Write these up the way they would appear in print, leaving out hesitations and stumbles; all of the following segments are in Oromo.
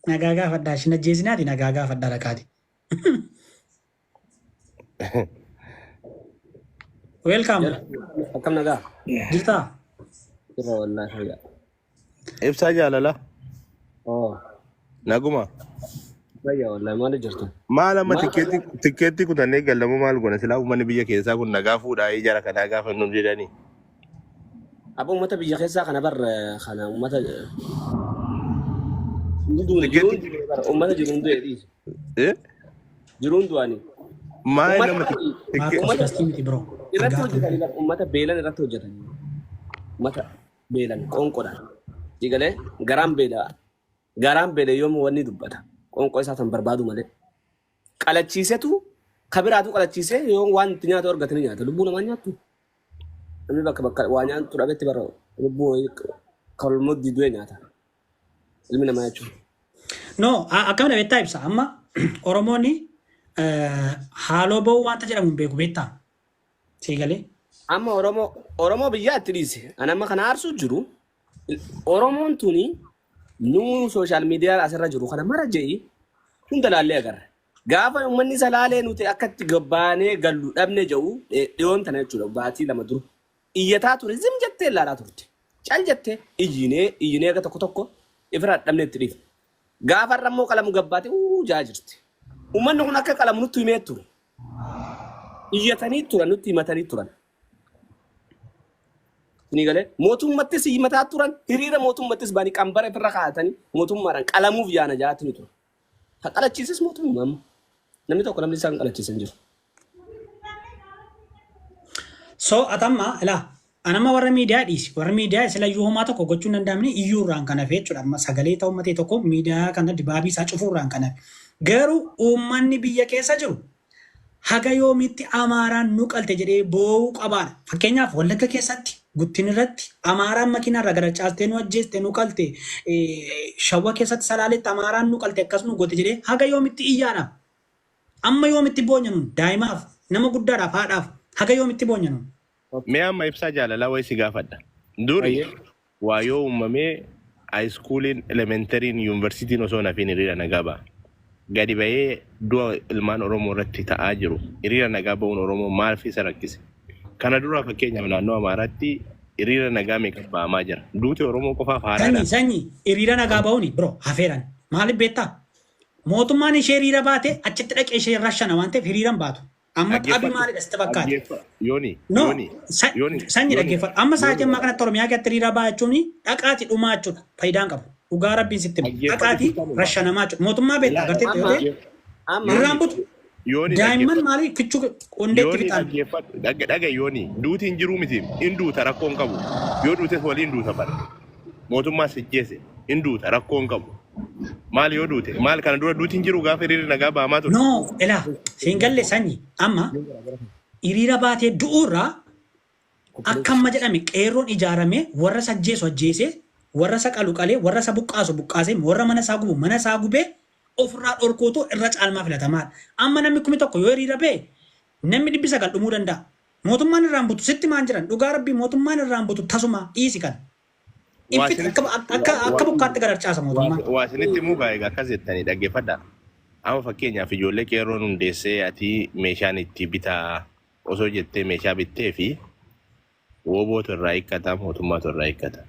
Nagaa gaafadhaa ishin ajjeesinaati nagaa gaafadhaa dhaqaati. Welcome. Akkam nagaa? Jirtaa? Jirra wallaahi fayyaa. Ibsaa jaalala. Oo. Naguma. Fayyaa wallaahi maali jirtu? Maal amma Maal tikkeetti kutannee gallamu maal goona silaa uummanni biyya keessaa kun nagaa fuudhaa jara kanaa gaafa nu jedhanii. Abbo uummata biyya keessaa kana bar kana uummata jiruun jiruun Tikkeetti bar uummata jiruun du'e dhiisi. eh? Jiruun du'anii. Maal Uummata nama Maarkos tikkeetti uummata gastii miti bro. irratti Nagaa hojjetanii bar uummata beelan irratti hojjetanii. Uummata beelan qoonqodhaan. Digalee garaan beela garaan beela yoom wanni dubbata. Qoonqoo isaa tan barbaadu malee. Qalachiisetu kabiraatu qalachiisee yoo waan itti nyaatu argate ni nyaata. Lubbuu namaa nyaattu. Namni bakka bakka waa nyaatu dhabetti bara lubbuu kalmoddii du'e nyaata. Ilmi namaa jechuudha. No, akkamidha beektaa ibsa. Amma Oromoonni haaloo ba'uu wanta jedhamu hin beeku beektaa? Sii galee? Amma Oromoo biyyaa itti dhiise. Ani amma kana aarsuu jiru. Oromoon tuni nuu social media asirra jiru kana mara je'i hunda laallee agarra. Gaafa uummanni isa laalee nuti akka itti gabbaanee gallu dhabne jedhu dhiyoon tana jechuudha baatii 2 dura. Iyyataa ture zim jettee ilaalaa turte. Cal jettee iyyinee iyyinee akka tokko tokko ifirraa dhabne itti dhiifne. Gaafa irra immoo qalamu gabbaate uu jaa jirti. Uummanni kun akka qalamu nutti himee ture. Iyyatanii turan nutti himatanii turan. Ni galee mootummattis himataa turan hiriira mootummattis baanii qambara ifirra kaa'atanii mootummaadhaan qalamuuf yaana jaatini ture. Ka qalachiises mootummaa amma. Namni tokko namni isaan qalachiisan jiru. So atamma ilaa anamma warra miidiyaa dhiisi. Warra miidiyaa sila iyyuu homaa tokko gochuu hin danda'amne iyyuu irraan kan hafe jechuudha. Amma sagalee ta'u matee tokko miidiyaa kana dibaabii isaa cufuu irraan kan hafe. Garuu uummanni biyya keessa jiru haga yoomitti Amaaraan nu qalte jedhee boo'uu qabaadha. Fakkeenyaaf Wallagga keessatti Guttin irratti Amaaraan makiinaa irraa gara caastee nu ajjeeste nu qalte, Shawwa keessatti Salaaletti Amaaraan nu qalte akkas nu goote jedhee haga yoomitti iyyaadha. Amma yoomitti boonya nun daa'imaaf nama guddaadhaaf haadhaaf haga yoomitti boonya nun. Mee amma ibsaa jaalalaa wayii si gaafadha. Duri Ayyee. waa yoo uumamee haayiskuuliin, elementariin, yuunivarsiitiin osoo hin hafiin hiriira nagaa ba'a. Gadi ba'ee du'a ilmaan Oromoo irratti ta'aa jiru hiriira nagaa ba'uun Oromoo maaliif isa rakkise? Kana dura fakkeenyaaf naannoo Amaaraatti hiriira nagaa meeqa ba'amaa jira? Duuti Oromoo qofaaf haaraadha. Sanyi sanyi hiriira nagaa ba'uuni bro hafeeran maaliif beektaa? Mootummaan ishee hiriira baate achitti dhaqee ishee rashana waan ta'eef hiriira hin baatu. Amma xabi Dhaggeeffadhu. maalidha sitti fakkaate? Dhaggeeffa. Yooni. No, Yooni. Yooni. sanyi Yooni. dhaggeeffadhu. Amma sa'aatii Yooni. ammaa kanatti Oromiyaa keessatti hiriira ba'a jechuun dhaqaati dhumaa jechuudha. Faayidaa hin qabu. Dhugaa rabbiin sitti hima. Dhaggeeffadhu Dhaqaati sitti hima. rashanamaa jechuudha. Mootummaa beektaa Ilaa agarteetta yoo Amma ta'e dhaggeeffadhu. amma irraan butu. Yooni Daa'imman dhaggeeffadhu. maalii kichuu qondeetti Yooni fixan. dhaggeeffadhu. Dhaga yooni. Duuti hin jiruu miti. In duuta rakkoo hin qabu. Yoo duutes waliin duuta bara. Mootummaa si ajjeese. In duuta rakkoo hin qabu. Maal yoo duute? Maal kana dura duuti hin jiru gaafa hiriirri nagaa ba'amaa ture? No, elaa siin galle sanyi amma hiriira baatee du'uurraa akka amma jedhame qeerroon ijaaramee warra isa ajjeesu ajjeesee warra isa qalu qalee warra isa buqqaasu buqqaasee warra mana isaa gubu mana isaa gubee ofirraa dhorkuutu irra caalmaa filatamaadha. Amma namni 1000 yoo hiriira ba'e namni 900 dhumuu danda'a. Mootummaan irraan butu sitti maan jiran dhugaa rabbii mootummaan irraan butu tasuma dhiisi kana. Waa Infit isinitti akka akka akka bukkaatti gad harcaasa mootummaan. waa isinitti himuu gaa egaa akkas jettanii dhaggeeffadha. Amma fakkeenyaaf ijoollee qeerroon hundeessee ati meeshaan itti bitaa osoo jettee meeshaa bittee fi woobootu irraa hiikkata mootummaatu irraa hiikkata.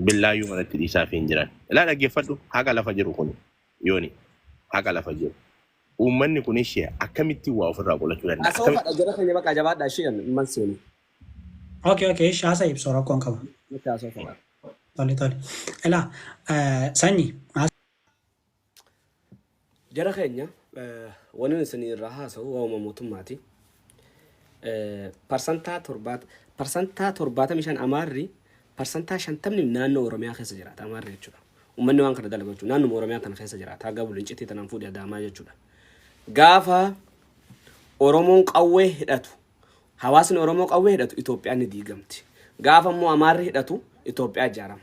Billaayyuu manatti dhiisaaf hin jiran. Ilaa dhaggeeffadhu haqa lafa jiru kun yooni haqa lafa jiru. Uummanni kun ishee akkamittiin waa ofirraa qolachuu danda'a? Akkamitti Asoofadha jara keenya bakka jabaadha ishee man seeni. Okay, ishi haasa ibsu rakkoo hin qabu. Nutti haasofadha. Tole tole. Ilaa sanyi Jara keenya wanni isin irraa haasa'u waa'uma mootummaati. Parsantaa 75 Amaarri parsantaa 50 naannoo Oromiyaa keessa jiraata Amaarri jechuudha. Uummanni waan kana dalagu jechuudha. Naannuma Oromiyaa tana keessa jiraata. Haga Bulincitii tanaan fuudhee Adaamaa jechuudha. Gaafa Oromoon qawwee hidhatu Hawaasni Oromoo qawwee hidhatu Itoophiyaan ni diigamti. Gaafa immoo Amaarri hidhatu Itoophiyaa ijaarama.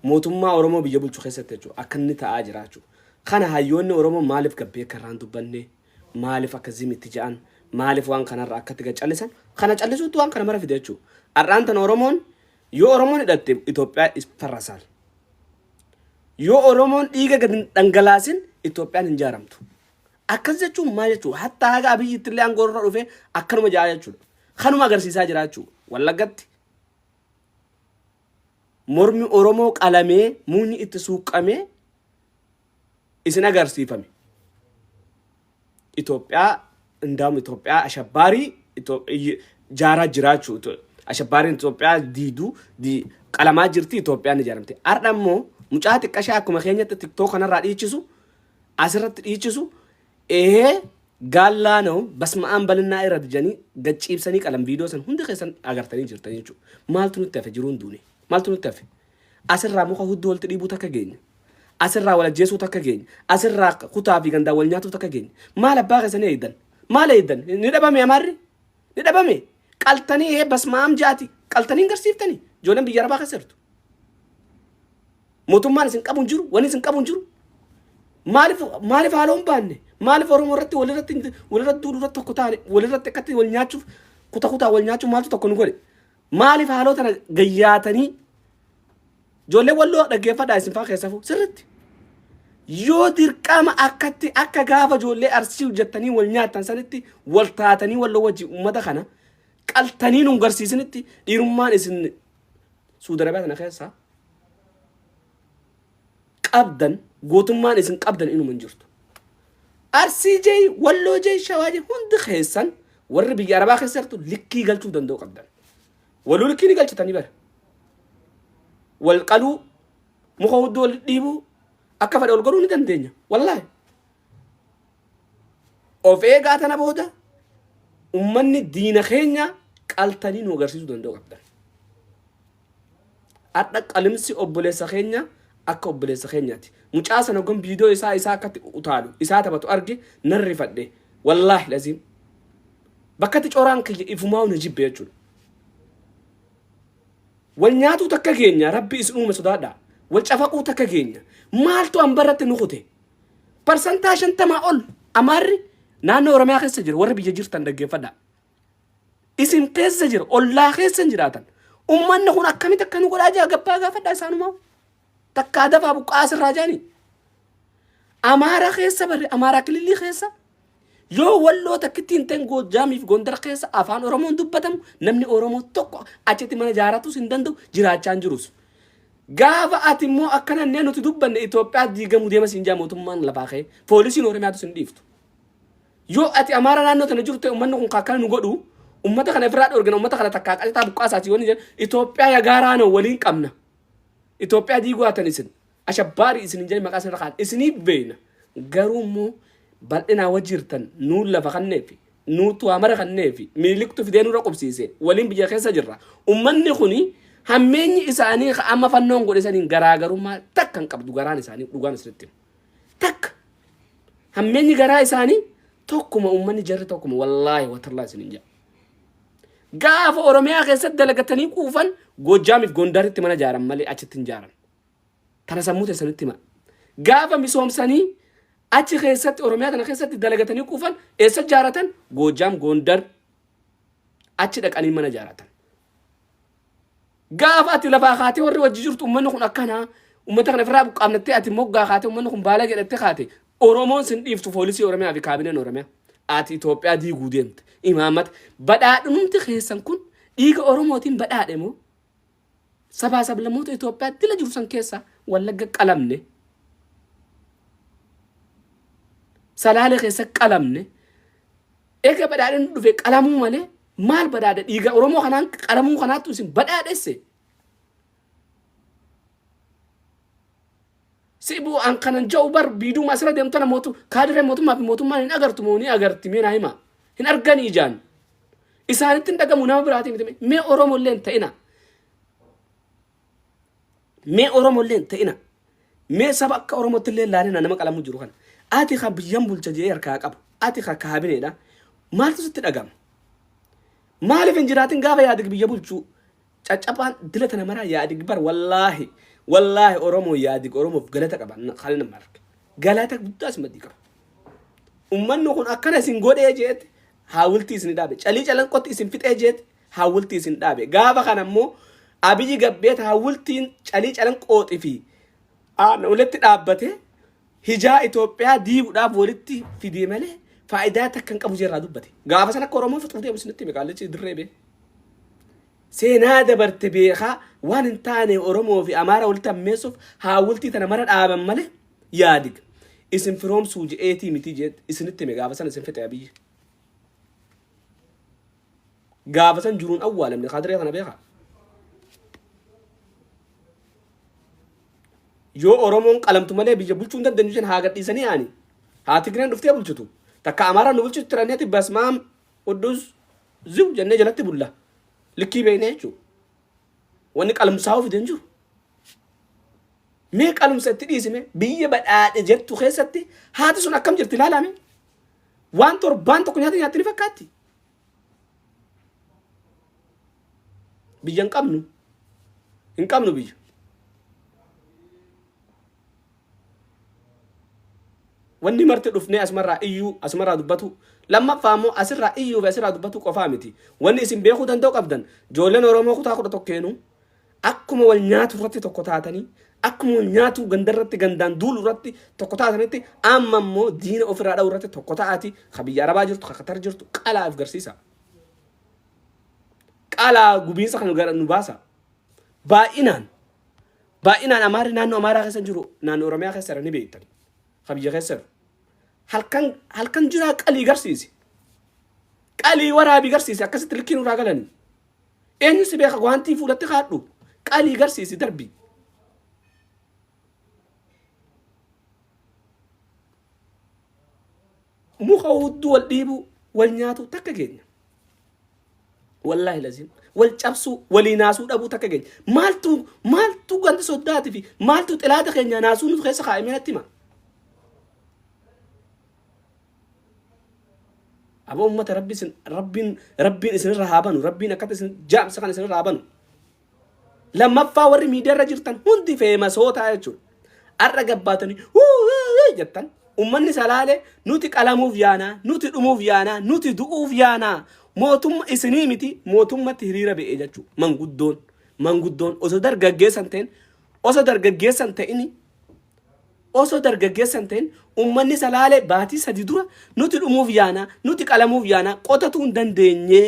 Mootummaa Oromoo biyya bulchu keessatti jechuudha. Akka inni ta'aa jira jechuudha. Kana hayyoonni Oromoo maaliif gabbee akka irraan dubbanne? Maaliif akka zim itti ja'an? Maaliif waan kanarra akkatti gad callisan? Kana callisuutu waan kana mara fide jechuudha. Har'aan tana Oromoon yoo Oromoon hidhatte Itoophiyaa farrasaal. Yoo Oromoon dhiiga gad hin dhangalaasin Itoophiyaan hin jaaramtu. Akkas jechuun maal jechuudha? Hatta haga Abiyyitti illee aangoo irra dhufe akkanuma ja'a jechuudha. Kanuma agarsiisaa jira jechuudha. Wallaggatti mormi Oromoo qalamee muunyi itti suuqqamee isin agarsiifame. Itoophiyaa indaa'um Itoophiyaa ashabbaarii jaaraa jiraachuu ashabbaariin Itoophiyaa diiduu qalamaa jirti Itoophiyaan ijaaramte. Har'a immoo mucaa xiqqashaa akkuma keenyatti TikTok kanarraa dhiichisu asirratti dhiichisu ee gaallaa na'u basma'aan balinnaa irra dijanii gacciibsanii qalan viidiyoo san hundi keessan agartanii jirtan jechuudha. Maaltu nutti hafe jiruun duune? Maaltu nutti hafe? Asirraa muka hudduu walitti dhiibuu takka geenya. Asirraa wal ajjeesuu takka geenya. Asirraa kutaa fi gandaan wal nyaatuu takka geenya. Maal abbaa keessanii eegdan? Maal eegdan? Ni dhabame Amaarri? Ni dhabame? Qaltanii ee basma'aam jaati. Qaltanii hin garsiiftanii? Ijoolleen biyya Arabaa keessa jirtu. Mootummaan isin qabu hin jiru, wanni isin qabu hin jiru. Maaliif maaliif haaloo hin baanne? Maaliif Oromoo irratti walirratti walirratti duudhu irratti tokko taane walirratti akkatti wal nyaachuuf kuta kutaa wal nyaachuuf maaltu tokko nu godhe? Maaliif haaloo tana gayyaatanii ijoollee walloo dhaggeeffadhaa isin faa keessafuu sirritti. Yoo dirqama akkatti akka gaafa ijoollee arsii hojjettanii wal nyaattan sanitti wal taatanii walloo wajji uummata kana qaltanii nun garsiisinitti dhiirummaan isin Suudi Arabiyaa tana keessa qabdan gootummaan isin qabdan inuma hin jirtu. Arsii jee, Walloo jee, Shawaa jee hundi keessan warri biyya Arabaa keessa jirtu likkii galchuu danda'u qabdan. Waluu likkii ni galchitanii bara. Wal qaluu, muka hudduu wal dhiibuu, akka fedhe wal godhuu ni dandeenya. Wallaahi. Of eegaa tana booda ummanni diina keenya qaltanii nu agarsiisuu danda'u qabdan. Hadha qalimsi obboleessa keenya akka obboleessa keenyaati. Mucaa sana gon viidiyoo isaa isaa akkatti utaalu isaa taphatu arge nan rifadhe. Wallaahi laziim. Bakkatti coraan kiyya ifumaa na jibbe jechuudha. Wal nyaatuu takka keenya rabbi isin uume sodaadha. Wal cafaquu takka keenya. Maaltu ambarratti nu kute? Parsantaa 50 ol Amaarri naannoo Oromiyaa keessa jira warri biyya jirtan dhaggeeffadhaa. Isin keessa jira ollaa keessa hin jiraatan. Uummanni kun akkamitti akka nu godhaa jira gabbaa gaafadhaa isaanumaa. Takkaa dafaa buqqaa asirraa jaanii. Amaara keessa barri Amaaraa kililii keessa yoo walloo takkitti hin ta'in Goojjaamii fi Gondar keessa afaan Oromoon dubbatamu namni Oromoo tokko achitti mana ijaaratus hin danda'u jiraachaa hin jirus. Gaafa ati immoo akkana innee nuti dubbanne Itoophiyaa diigamuu deema siin jaa mootummaan lafaa ka'ee poolisiin Oromiyaatu sin dhiiftu. Yoo ati Amaara naannoo tana jiru ta'e uummanni kun akkana nu godhu uummata kana ofirraa dhorgina uummata kana takkaa qaxixaa buqqaasaati yoo inni jedhu Itoophiyaa yagaaraa noo waliin qabna. Itoophiyaa diiguu haatan isin ashabbaarii isin hin jedhin maqaa isin irra kaan isiniif beekna. Garuu immoo bal'inaa wajjirtan nuun lafa kanneefi nuutu waa mara kanneefi miniliktu fidee nurra qubsiise waliin biyya keessa jirra. Ummanni kuni hammeenyi isaanii ka amma fannoon godhe saniin garaagarummaa takka hin qabdu garaan isaanii dhugaan isinitti hima. Takka hammeenyi garaa isaanii tokkuma ummanni jarri tokkuma wallaahi watallaa isinin jedha. Gaafa Oromiyaa keessatti dalagatanii quufan Goojjaamiif Gondaritti mana jaaran malee achitti hin jaaran. Tana sammuu teessanitti hima. Gaafa misoomsanii achi keessatti Oromiyaa tana keessatti dalagatanii quufan eessa jaaratan? Goojjaam Gondar achi dhaqanii mana jaaratan. Gaafa ati lafaa kaatee warri wajji jirtu uummanni kun akkanaa uummata kana ofirraa buqqaafnattee ati moggaa kaatee uummanni kun baala jedhattee kaate Oromoon sin dhiiftu poolisii Oromiyaa fi kaabineen Oromiyaa. Ati Itoophiyaa diiguu deemte. Imaammata badhaadhumti keessan kun dhiiga Oromootiin badhaadhe moo? Sabaa sablammoota Itoophiyaa dila jiru san keessa Wallagga qalamne. Salaalee keessa qalamne. Eega badhaadhinni dhufe qalamuu malee maal badhaadhe dhiiga Oromoo kanaan qalamuu kanaattu isin badhaadhesse. Si buu an kanan ja'u bar biiduma asirra deemtu tana mootu kaadiree mootummaa fi mootummaan hin agartu moo ni agarti mee naa hima. Hin argani ijaan. Isaanitti hin dhagamu nama biraatii miti mee Oromoo illee hin ta'ina. Mee Oromoo illee hin ta'ina. Mee saba akka Oromootti illee ilaalina nama qalamu jiru kana. Ati ka biyyan bulcha jedhee harkaa qabu. Ati ka kaabineedha. Maaltu sitti dhagama? Maaliif hin jiraatin gaafa yaadig biyya bulchuu caccabaan dila tana maraa yaadig bar wallaahi wallaahi Oromoo yaadig Oromoof galata qaba kan nama arge. Galata guddaa si maddii qaba. Ummanni kun akkana isin godhee jeete haawultii isin dhaabe. Calii calanqotti isin fixee jeete haawultii isin dhaabe. Gaafa kana immoo Abiyyi gabbeet haawultiin calii calanqooxi fi Walitti dhaabbatee hijaa Itoophiyaa diiguudhaaf walitti fidee malee faayidaa takka hin qabu jeerraa dubbate. Gaafa sana akka Oromoo fixuuf deemu isinitti hime qaallichi dirree bee. Seenaa dabarte beekaa waan hin taane Oromoo fi Amaara walitti hammeessuuf haawultii tana mara dhaaban malee yaadig isin firoomsuu je'eetii miti jee isinitti hime gaafa sana isin fixe Abiyyi. Gaafa san jiruun awwaalamne kaadiree kana beekaa. Yoo Oromoon qalamtu malee biyya bulchuu hin dandeenyu jen haa gadhiisanii yaani. Haa Tigreen dhuftee bulchitu. Takka Amaaraan nu bulchitu tiranneeti basmaam quddus ziw jennee jalatti bulla. Likkii beeknee jechuudha. Wanni qalumsaa'uu fide hin jiru. Mee qalumsa itti dhiisime biyya badhaadhe jettu keessatti haati sun akkam jirti ilaalame. Waan torbaan tokko nyaata nyaatti ni fakkaatti. Biyya hin qabnu. Hin qabnu biyya. Wanni marti dhufnee asumarraa iyyuu asumarraa dubbatu. Lammaffaa immoo asirraa iyyuu fi asirraa dubbatu qofaa miti. Wanni isin beekuu danda'u qabdan ijoolleen Oromoo kutaa 11 akkuma wal nyaatu irratti tokko taatanii akkuma wal nyaatu ganda irratti gandaan duulu irratti tokko taatanitti amma immoo diina ofirraa dha'u irratti tokko ta'aati ka biyya Arabaa jirtu ka Qatar jirtu qalaa of garsiisa. Qalaa gubiinsa kan gara nu baasa. Baay'inaan baay'inaan Amaarri naannoo Amaaraa keessa jiru naannoo Oromiyaa keessa jira ni beektan. Ka biyya keessa jiru. Halkan halkan jiraa qalii garsiisi. Qalii waraabii garsiisi akkasitti likkii nurraa galanii. Eenyu si beeka waantii fuulatti kaadhu qalii garsiisi darbi. Muka hudduu wal dhiibuu wal nyaatu takka keenya. Wallaahi laziim wal cabsuu walii naasuu dhabuu takka keenya. Maaltu maaltu ganda soddaati fi maaltu xilaata keenya naasuu nuti keessa kaa'ame natti hima. Aboo ummata rabbi isin rabbiin rabbiin isinirra haa banu rabbiin akkatti isin jaamsa kan isinirra haa banu. Lammaffaa warri miidiyaarra jirtan hundi feemasootaa jechuudha. Har'a gabbaatanii huu jettan ummanni salaalee nuti qalamuuf yaanaa nuti dhumuuf yaanaa nuti du'uuf yaanaa mootumma isinii miti mootummatti hiriira ba'e jechuudha. Manguddoon manguddoon osoo dargaggeessan ta'in osoo dargaggeessan ta'in Osoo dargaggeessa hin ta'in uummanni Salaalee baatii 3 dura nuti dhumuuf yaana, nuti qalamuuf yaana, qotatuu hin dandeenye,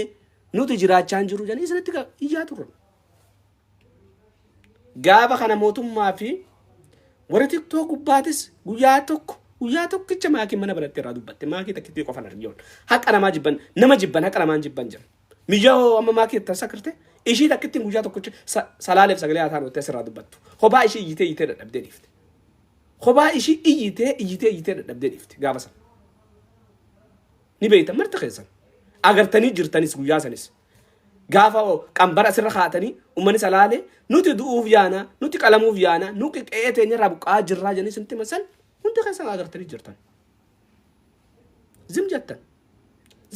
nuti jiraachaa hin jirru jedhanii isinitti iyyaa turan. Gaafa kana mootummaa fi warri TikTok gubbaatis guyyaa tokko guyyaa tokkicha maakii mana banatte irraa dubbatte maakii takkittii qofan argiyoon haqa namaa jibban nama jibban haqa namaan jibban jira. Miyyoo amma maakii ittan sakirte ishii takkittiin guyyaa tokkicha salaaleef sagalee haa taanu itti asirraa dubbattu. Kophaa ishii iyyitee iyyitee dadhabdee dhiifte. Kophaa ishii iyyitee iyyitee iyyitee dadhabdee dhiifte gaafa sana. Ni beektan marti keessan. Agartanii jirtanis guyyaa sanis. Gaafa qambara asirra kaa'atanii uummanni salaalee nuti du'uuf yaana nuti qalamuuf yaana nu qe'ee teenyarraa buqqa'aa jirraa jedhanii isinitti himan san hundi keessan agartanii jirtan. Zim jettan.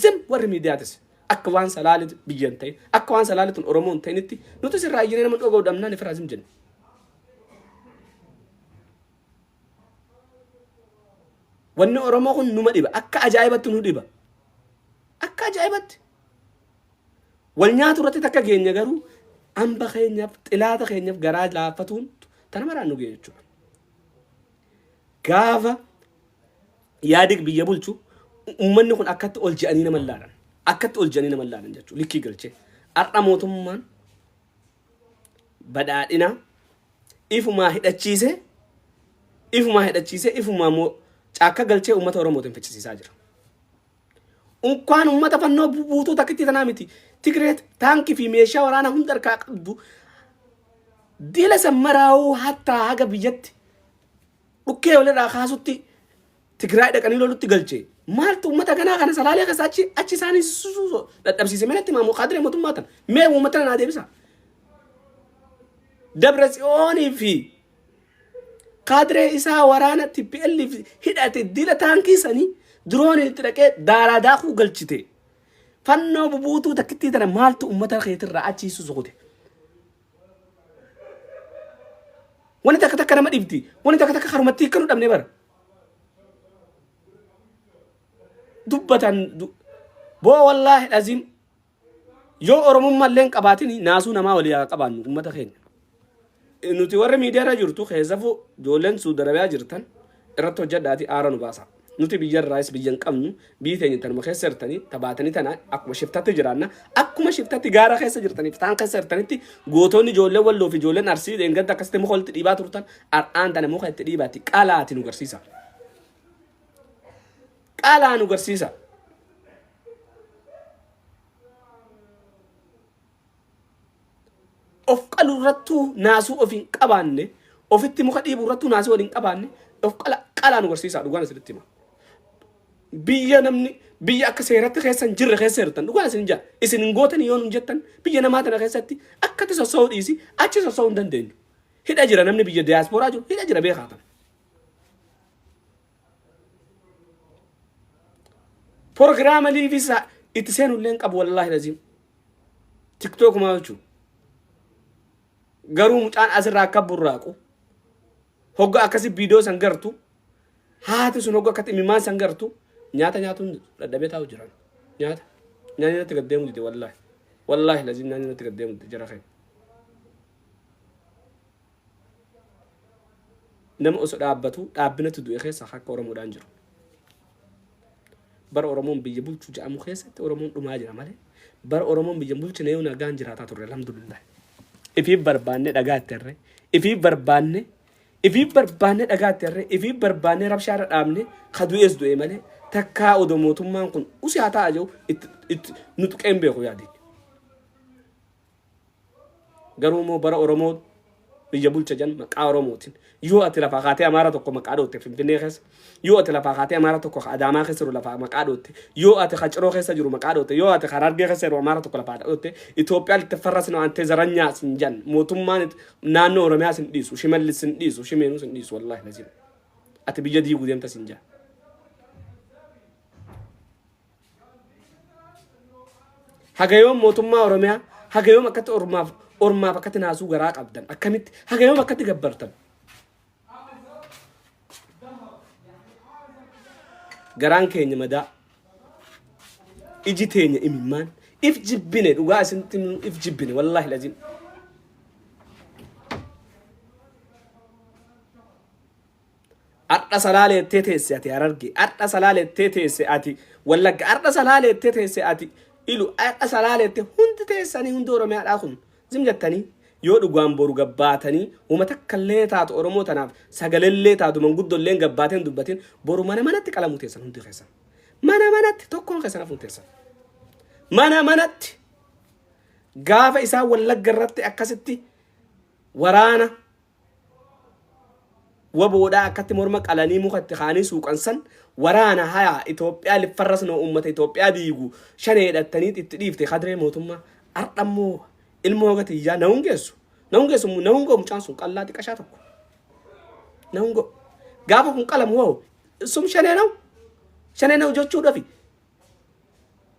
Zim warri miidiyaatis akka waan salaale biyya hin ta'in akka waan salaale tun Oromoo hin ta'initti nuti sirraa iyyinee nama dhoga'u dhabnaan ifirraa zim jenne. Wanni Oromoo kun numa dhiba akka ajaa'ibatti nu dhiba. Akka ajaa'ibatti. Wal nyaatu irratti takka keenya garuu amba keenyaaf xilaata keenyaaf garaa laaffatuun tana maraan nu ga'e jechuudha. Gaafa Yaadig biyya bulchu ummanni kun akkatti ol je'anii nama laalan. Akkatti ol je'anii nama laalan jechuudha. Likkii galchee. Har'a mootummaan badhaadhina ifumaa hidhachiisee ifumaa hidhachiisee ifumaa moo caakka galchee uummata Oromootiin fichisiisaa jira. Unkaan uummata fannoo buutuu takkitti tanaa miti. Tigree taankii fi meeshaa waraanaa hunda harkaa qabdu dila sammaraa'uu hattaa haga biyyatti dhukkee walirraa kaasutti Tigraay dhaqanii lolutti galche. Maaltu uummata ganaa kana salaalee keessa achi achi isaanii dadhabsiise mee natti himaa kaadiree mootummaa tan mee uummata naa deebisa. Dabra Tsiyoonii fi kaadiree isaa waraana TPLF hidhate dila taankii sanii dirooniin itti dhaqee daaraa daakuu galchite. Fannoo bubuutuu takkittii tana maaltu uummata keetirraa achi susukute. Wanni takka takka nama dhibdi. Wanni takka takka karumatti hiikkanuu dhabne bara. Dubbatan boo wallaahi dhaziim yoo oromummaa illee hin qabaatin naasuu namaa walii haa qabaannu uummata keenya. Nuti warri miidiyaarra jirtu keessafuu ijoolleen Suudi Arabiyaa jirtan irratti hojjedhaati aara nu baasa. Nuti biyya irraayis biyya hin qabnu, biyyi teenya tanuma keessa jirtanii tabaatanii tana akkuma shiftatti jiraanna, akkuma shiftatti gaara keessa jirtanii fitaan keessa jirtanitti gootonni ijoolleen Walloo fi ijoolleen Arsii dheengadda akkasitti muka walitti dhiibaa turtan har'aan tana muka itti dhiibaatti qalaati nu garsiisa. Qalaa nu garsiisa. Of qalu irrattuu naasuu of hin qabaanne, ofitti muka dhiibu irrattuu naasuu wal hin qabaanne, of qala qalaa nu garsiisaa, dhugaan isinitti hima. Biyya namni biyya akka seeratti keessa hin jirre keessa jirtan, dhugaan isin jaa isin hin gootanii yoo nun jettan, biyya namaa tana keessatti akkatti sossoo'uu dhiisi achi sossoo'uu hin dandeenyu. Hidha jira, namni biyya diyaaspooraa jiru hidha jira, beekaa tan. Proogiraama liivisaa itti seenullee hin qabu, wallaahi laziim. Tiktookumaa jechuun. Garuu mucaan asirraa akka burraaqu hogga akkasi viidiyoo san gartu, haati sun hogga akkatti imimmaan san gartu, nyaata nyaatuun dadhabee taa'u jiran. Nyaata. Nyaanni natti gad deemu dide, wallaahi. Wallaahi laziim, nyaanni natti gad deemu dide jara keenya. Nama osoo dhaabbatu dhaabbinatti du'e keessa akka Oromoodhaan jiru. Bara Oromoon biyya bulchu jedhamu keessatti Oromoon dhumaa jira malee, bara Oromoon biyya bulchine yoo nagaan jiraataa turre, alhamdulillah. Ifiif barbaanne dhagaa itti harree, ifiif barbaanne, ifiif barbaanne dhagaa itti harree, ifiif barbaanne rabshaa irra dhaabne, ka du'es du'e malee takkaa odoo mootummaan kun usi haa ta'a jiru itti itti nu tuqeen beeku yaadi. Garuu immoo bara Oromoo biyya bulcha jan maqaa Oromootiin yoo ati lafaa kaatee Amaara tokko maqaa dhootte Finfinnee keessa, yoo ati lafaa kaatee Amaara tokko ka Adaamaa keessa jiru lafaa maqaa dhootte, yoo ati ka Ciroo keessa jiru maqaa dhootte, yoo ati ka Harargee keessa jiru Amaara tokko lafaa dhootte, Itoophiyaa itti farras ነው አንተ ዘረኛ sin jan, mootummaan naannoo Oromiyaa sin dhiisu, Shimallis sin dhiisu, Shimeenuu sin dhiisu, wallaahi lazim ati biyya diiguu deemta sin jan. Haga yoom mootummaa Oromiyaa, haga yoom akkatti ormaaf akkatti naasuu garaa qabdan, akkamitti haga yoom akkatti gabbartan? Garaan keenya madaa, iji teenya imimmaan, if jibbine, dhugaa isinitti himu, if jibbine, wallaahi lazim. Ardha salaaleettee teesse ati Hararge. Ardha salaaleettee teesse ati Wallagga. Ardha salaaleettee teesse ati Ilu. Ardha salaaleettee hundi teessanii, hundi Oromiyaadhaa kun. Zim jettanii yoo dhugaan boru gabbaatanii uma takkallee taatu Oromoo tanaaf sagalellee taatu manguddolleen gabbaateen dubbatin, boru mana manatti qalamuu teessan hundi keessan. Mana manatti tokkoon keessan hafuun teessan. Mana manatti gaafa isaan Wallagga irratti akkasitti waraana waboodhaa akkatti morma qalanii muka itti kaanii suuqan san, waraana hayaa Itoophiyaa liffarras noo uummata Itoophiyaa diigu shanee hidhattanii itti dhiifte kadree mootummaa. Har'a immoo ilmoo haga tiyyaa na hungeessu, na hungeessu, na hungoo, mucaan sun qallaa xiqqashaa tokko na hungoo. Gaafa kun qalamu hoo sum shanee na'u, shanee na'u jechuudhafi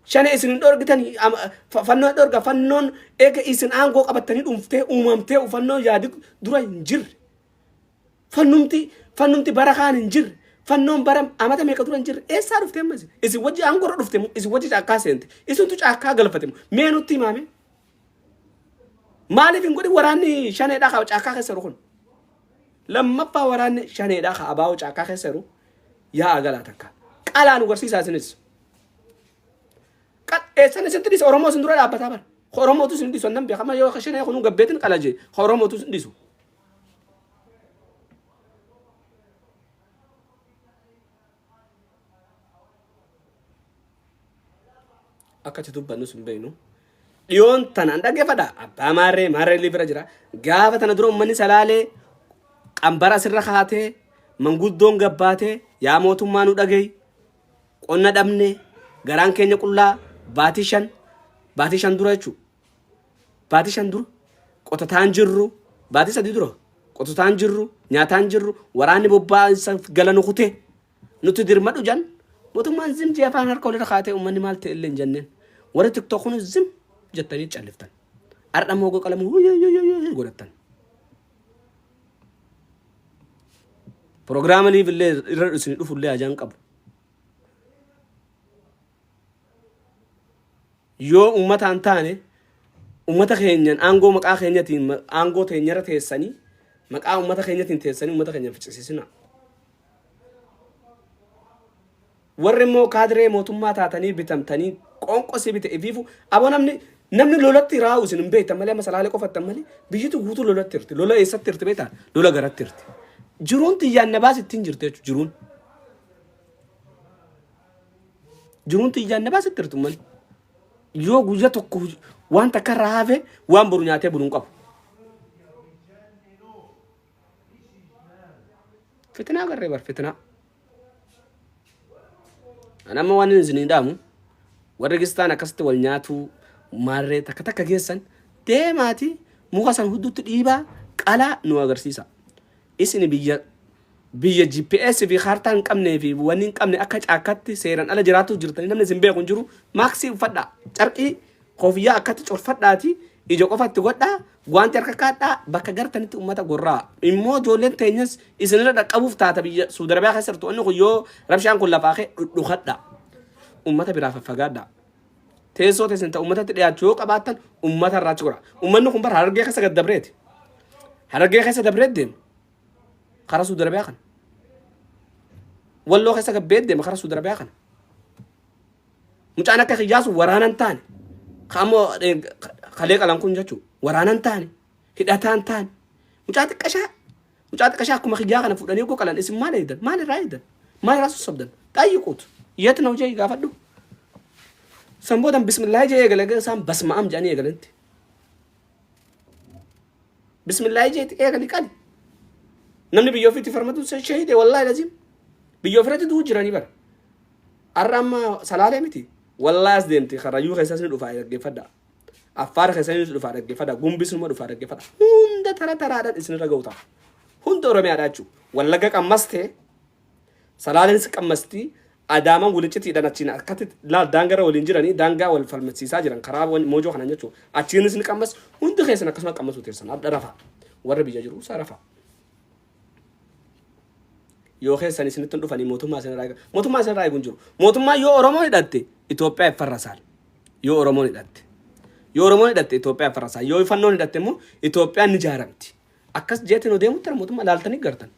shanee isin hin dhorgitanii, fannoo hin dhorga. Fannoon eega isin aangoo qabattanii dhuunftee uumamtee, fannoon yaadi dura hin jirre, fannumti bara kaan hin jirre, fannoon bara amata meeqa dura hin jirre eessaa dhufte? Amma isin wajji aangoo irra dhufte moo isin wajji caakkaa seente? Isintu caakkaa galfate moo? Mee nutti himaame, maaliif hin godhin waraanni shaneedhaa ka caakkaa keessa jiru kun? Lammaffaa, waraanni shaneedhaa ka abaa'oo caakkaa keessa jiru yaa'a galaa takka qalaa nu garsiisaa isinis. Eessan isintti dhiisa? Oromoo isin dura dhaabbataa bara. Oromootu isin dhiisu annan beekama, yoo shanee kunuu gabbeetin qala jee Oromootu isin dhiisu. Akka itti dubbannus hin beeknu. Dhiyoon tanaan dhaggeeffadha. Abbaa maarree maarree illee bira jira. Gaafa tana dura uummanni Salaalee qambara asirra kaatee, manguddoon gabbaatee, yaa mootummaa nu dhagahi, qonna dhabne, garaan keenya qullaa, baatii 5, baatii 5 dura jechuudha. Baatii 5 dura qotataan jirru, baatii 3 dura qotataan jirru, nyaataan jirru, waraanni bobba'aa gala nu kutee nuti dirmadhu jan. Mootummaan zim jee afaan harka walirra kaatee, uummanni maal ta'e illee hin jenneen. Warri TikTok kun zim jettanii calliftan. Har'a immoo qalamu godhattan. Proogiraama liif illee irra isin dhufu illee ajaan qabu. Yoo uummataan taane, uummata keenyan aangoo maqaa keenyatiin aangoo teenyarra teessanii Maqaa uummata keenyatiin teessanii uummata keenya hin ficcisiisinaa. Warri immoo kaadiree mootummaa taatanii bitamtanii qoonqoo si bite ifiifu aboo namni namni lolatti raa'u isin hin beektan malee amma salaalee qofattan malee biyyitu guutuu lolatti hirti. Lola eessatti hirti beektaa? Lola garatti hirti. Jiruun tiyyaan na baas ittiin jirti jechuudha jiruun. Jiruun tiyyaan na baas itti hirti uummanni. Yoo guyya tokko waan takka irraa hafe waan boru nyaatee bulu hin qabu. Fitinaa garree bar fitinaa. Ani amma waan inni isinii dhaamu warri gistaan akkasitti wal nyaatuu maarree takka takka geessan deemaati muka san hudduutti dhiibaa qalaa nu agarsiisa. Isin biyya biyya GPS fi kaartaa hin qabnee fi wanni hin qabne akka caakkaatti seeraan ala jiraatu jirtanii namni isin beeku hin jiru maaksii uffadhaa carqii koofiyyaa akkatti corfadhaati ija qofatti godhaa Wanti harka kaadhaa bakka gartanitti ummata gorraa. Immoo ijoolleen teenyas isinirra dhaqqabuuf taata biyya Suudi Arabiyaa keessa jirtu. Inni kun yoo rabshaan kun lafaa ka'e dhudhukadha. Ummata biraa faffagaadha. Teessoo teessan ta'u ummatatti dhiyaachuu yoo qabaattan ummata irraa achi godha. Ummanni kun bara Harargee keessa gad dabreeti. Harargee keessa dabreet deema. Karaa Suudi Arabiyaa kana. Walloo keessa gabbeet deema karaa Suudi Arabiyaa kana. Mucaan akka kiyyaa sun waraana hin taane. Ka ammoo kalee qalan kun jechuudha. Waraana hin taane. Hidhataa hin taane. Mucaa xiqqashaa. Mucaa xiqqashaa akkuma kiyyaa kana fuudhanii ogoo qalan isin maal eegdan? Maal irraa eegdan? Maal irraa sossobdan? Xayyiquutu. Yeet na hojii gaafadhu. San boodan bismillaahi jee eegale isaan basma'am jedhanii eegalanitti. Bismillaahi jeeti eegali qali. Namni biyya ofiitti farmatu shahide wallaahi laziim. Biyya ofirratti du'u jiranii bara. Har'a amma salaalee miti. Wallaahi as deemti karrayyuu keessas ni dhufaa dhaggeeffadha. Affaar keessas ni dhufaa dhaggeeffadha. Gumbis numa dhufaa dhaggeeffadha. Hunda tara taraadhaan isinirra ga'u ta'a. Hunda Oromiyaadha jechuudha. Wallagga qammastee Salaaleenis qammastii Adaamaan waliccitiidhaan achiin akkatti laal daangarra waliin jiranii daangaa wal falmasiisaa jiran karaa moojoo kanaan jechuudha. Achiinis ni qammas hundi keessan akkasuma qammasuu teessan hadha rafaa. Warra biyya jiru isaa rafaa. Yoo keessan isinitti hin dhufanii mootummaa isinirraa eega. Mootummaa isinirraa eegu hin jiru. Mootummaan yoo Oromoon hidhatte Itoophiyaa iffarrasaal. Yoo Oromoon hidhatte. Yoo Oromoon hidhatte Itoophiyaa iffarrasaal. Yoo fannoon hidhatte immoo Itoophiyaan ni jaaramti. Akkas jeetiin odeemutti mootummaa laaltanii gartan.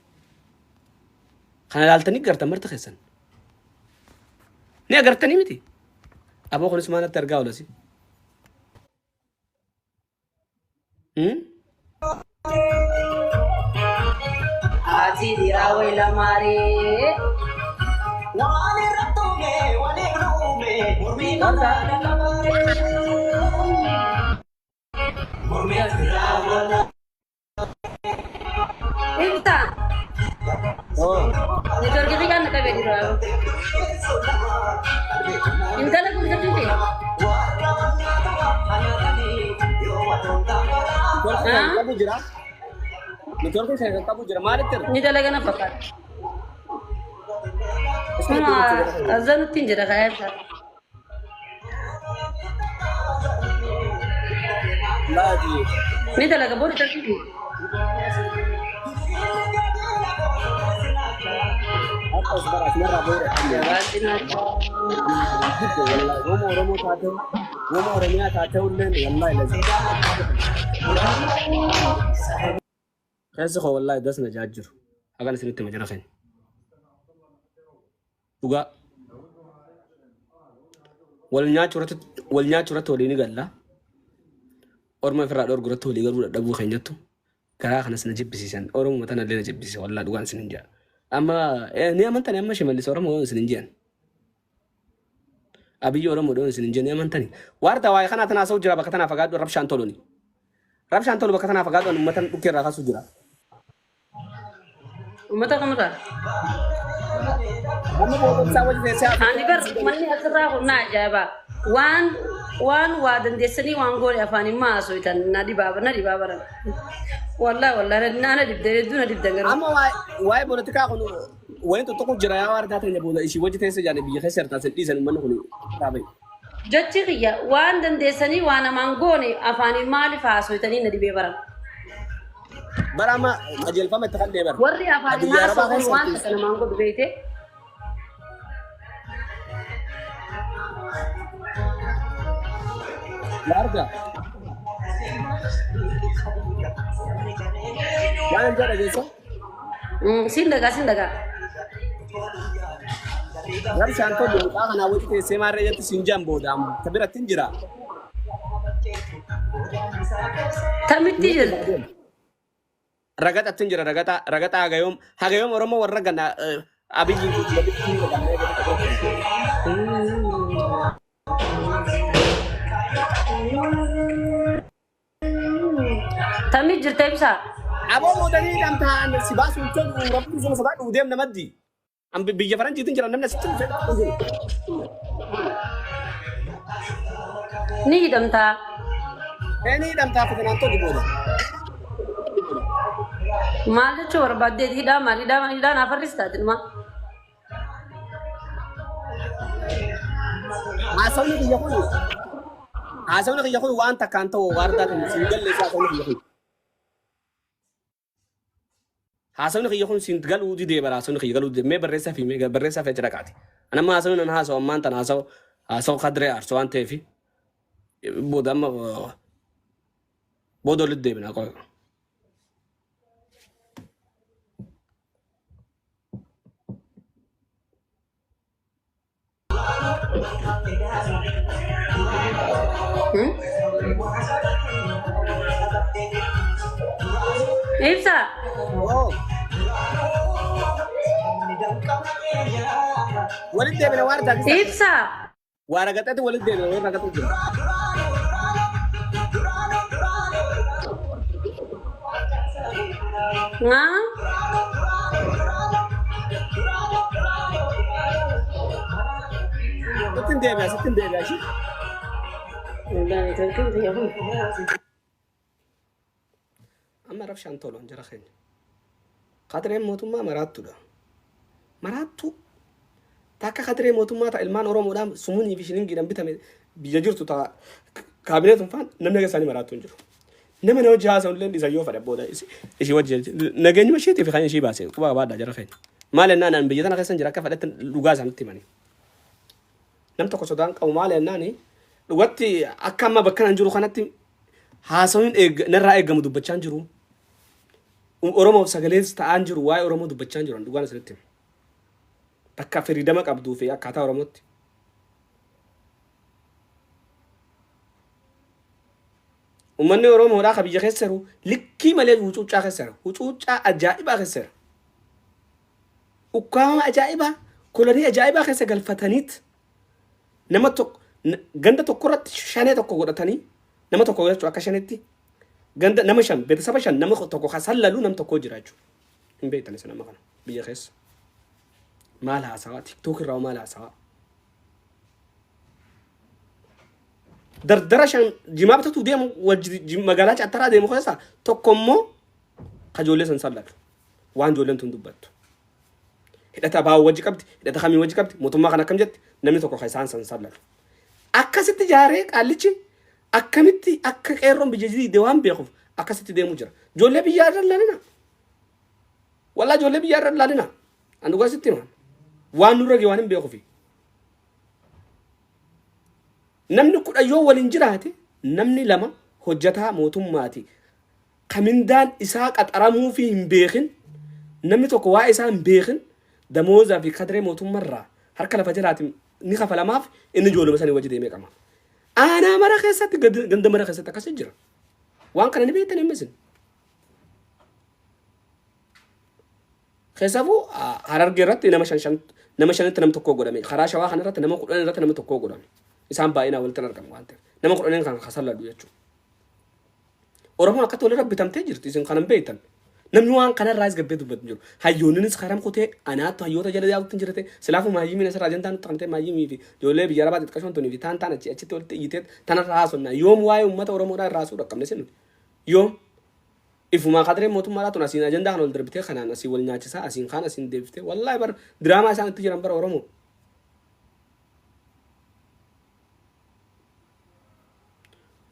Kana laaltanii gartan marti keessan. Ni agartanii miti. Aboo kunis maalatti argaa oolasi. Haati dhiiraa wayi lamaaree. Waan irratti uume waliif nu uume mormii Warda. kanaa lamaaree. Mormii asirraa wala. Ibsa. Networkii xiqqaan na qabee jira. Intala kun isa tuute. Networkii kan qabu jira. Networkii kan qabu jira. Maalitti irra? Ni dalaga na fakkaata. Kuma azanutti hin jira kayaa ibsa. Laati. Ni dalaga boru tartiibi. Akka as bara asmarraa booda. Jabaatti naa. Wallahi Rooma Oromoo taatee Rooma Oromiyaa taatee illeen wallahi lazi. Keessi koo wallahi das na jaa jiru. Hagan isinitti hima jara keenya. Dhugaa. Wal nyaachuu irratti wal nyaachuu irratti walii ni galla. Orma ofirraa dhorgu irratti walii galuu dadhabuu keenyattu garaa kanas na jibbisiisan. Oromuma tana illee na jibbisiisa wallaa dhugaan isin hin jedha. Amma ni amantani amma Shimallis Oromoo isin hin jedhan. Abiyyi Oromoo dhoon isin hin jedhan ni amantani. Waarta waa'ee kanaa tanaa sa'u jira bakka tanaa fagaadhu rabshaan toluni. Rabshaan tolu bakka tanaa fagaadhu uummatan dhukkee irraa kaasuu jira. Uummata kamirraa? Amma booda isaa wajji teessee haasofte. Ani bar manni asirraa kun na ajaa'iba. Waan waan waa dandeessanii waan goone afaan hin maasoitan na dhibaa na dhibaa baran. Wallahi wallahi na na dhibde hedduu na dhibdan garuu. Amma waa'ee poolitikaa kun wayii tuttuqu jira yaa waardaa teenya booda ishii wajji teessee jaale biyya keessa jirtaa sin dhiisan uummanni kun dhaabee. Jechi kiyya waan dandeessanii waan namaan goone afaaniin maaliif haasoytanii na dhibee baran. Bara amma qajeelfama itti kallee bara. Warri afaaniin Biyya Arabaa haasoo kun keessa waan takka namaan godhu beeyte. Waardaa. Waan jedha geessa. Siin dhagaa siin dhagaa. Rabshaan tollu mucaa kanaa wajji teessee maarree jetti siin jaan booda amma. Ta biratti hin jira. Tamitti jirta. Ragaxatti hin jira ragaxaa ragaxaa hagayoom hagayoom Oromoo warra gana Abiyyi walitti hin godhamne. Tamit jirta ibsaa. Aboo muudanii dhamtaan si baasuun tolu rabbi sun sodaadhu deem namaddi. An biyya faranjiitiin jira namni asitti dhufe hin jiru. Ni hidhamtaa. Ni hidhamtaa fitanaan tolu booda. Maal jechuu barbaaddeeti hidhaa maal hidhaa hidhaan afarris taate dhuma. Haasawni kiyya kun haasawni kiyya kun waan takkaan ta'u waardaa kan siin galle isaa haasawni kiyya kun. Haasawni kiyya kun siin galuu didee bara haasawni kiyya galuu didee mee barreessaa fi mee barreessaa fi achi dhaqaati. Ani amma haasawni nan haasawu ammaan tan haasawu haasawu kadree aarsu waan ta'eef booda amma booda walitti deebina qofa. Ibsa. Oo. Walitti deebina waan taasisa. Ibsa. Waa ragaxeetu walitti deebina waan ragaxuu jira. Naa. Sittin deebi'a sittin deebi'a ishii. Amma rabshaan tolu jara keenya. Kadireen mootummaa maraattuudha. Maraattuu takka kadiree mootummaa ta'a ilmaan Oromoodhaan sumunii fi shilingiidhaan bitame biyya jirtu ta'a kaabinee tun faan namni akka isaanii maraattuu hin jiru. Nama na wajji haasa'u illee isa yoo fedhe booda ishii wajji nageenyuma isheetiif kan ishii baase quba qabaadhaa jara keenya. Maal jennaan an biyya tana keessa hin jira akka fedhetti dhugaa isaanitti himanii. Nam tokko sodaan qabu maal jennaan dhugatti akka amma bakka nan jiru kanatti haasawuun narraa eegamu dubbachaa hin jiru. Oromoof sagalees ta'aa hin jiru waa'ee Oromoo dubbachaa hin jiru dhugaan isinitti hima. Bakka firiidama qabduu fi akkaataa Oromootti. Uummanni Oromoodhaa ka biyya keessa jiru likkii malee hucuuccaa keessa jira. Hucuuccaa ajaa'ibaa keessa jira. Ukkaamama ajaa'ibaa kolonii ajaa'ibaa keessa galfataniit nama tokko ganda tokko irratti shanee tokko godhatanii nama tokko jechuun akka shanetti ganda nama shan beetasaba shan nama tokko ka sallalu nam tokko jira jechuudha. Hin beektan isin amma kana biyya keessa. Maal haasawaa tiktook irraa maal haasawaa. Dardara shan jimaa bitatu deemu wajji magaalaa cattaraa deemu keessa tokko immoo ka ijoollee san sallalu. Waan ijoolleen tun dubbattu. Hidhata abaa'oo wajji qabdi, hidhata kamii wajji qabdi, mootummaa kana akkam jetti, namni tokko ka isaan san sallalu. Akkasitti jaaree qaallichi akkamitti akka qeerroon biyya diigde waan beekuuf akkasitti deemuu jira. Ijoollee biyyaa irra ilaalina. Wallaa ijoollee biyyaa irra ilaalina. An dhugaa sitti hima. Waan nurra ga'e waan hin beekuufi. Namni 10 yoo waliin jiraate namni lama hojjataa mootummaati. Ka mindaan isaa qaxaramuufii hin beekin, namni tokko waa'ee isaa hin beekin damoozaa fi kadiree mootummarraa harka lafa jalaatiin ni kafalamaaf inni ijoolluma sanii wajji deemee qama. Aanaa mara keessatti ganda mara keessatti akkasii jira. Waan kana ni beektan amma isin. Keessafuu Harargee irratti nama shan shan nama shanitti nam tokkoo godhame. Karaa Shawaa kana irratti nama 10 irratti nama tokkoo godhame. Isaan baay'inaan walitti hin argamu waan ta'eef. Nama kudhaniin kan kasalladhu jechuudha. Oromoon akkatti walirra bitamtee jirti isin kanan beektan. Namni waan kanarraas gabbee dubbatu hin jiru. Hayyoonnis karam kutee anaattu hayyoota jala yaa'utti hin jirate. Silaafuu maayyimiin asirraa ajandaa nutti qabtee maayyimii fi ijoollee biyya arabaa xixiqqashoon tunii fi taan taan achi achitti walitti iyyitee tanarra haasofna. Yoom waa'ee uummata Oromoodhaa irraa haasuu dhaqqabne isin nuti. Yoom ifumaa kadireen mootummaadhaa tun asiin ajandaa kana ol darbitee kanaan asii wal nyaachisaa asiin kaan asiin deebiftee wallaahi bar diraamaa isaan itti jiran bara Oromoo.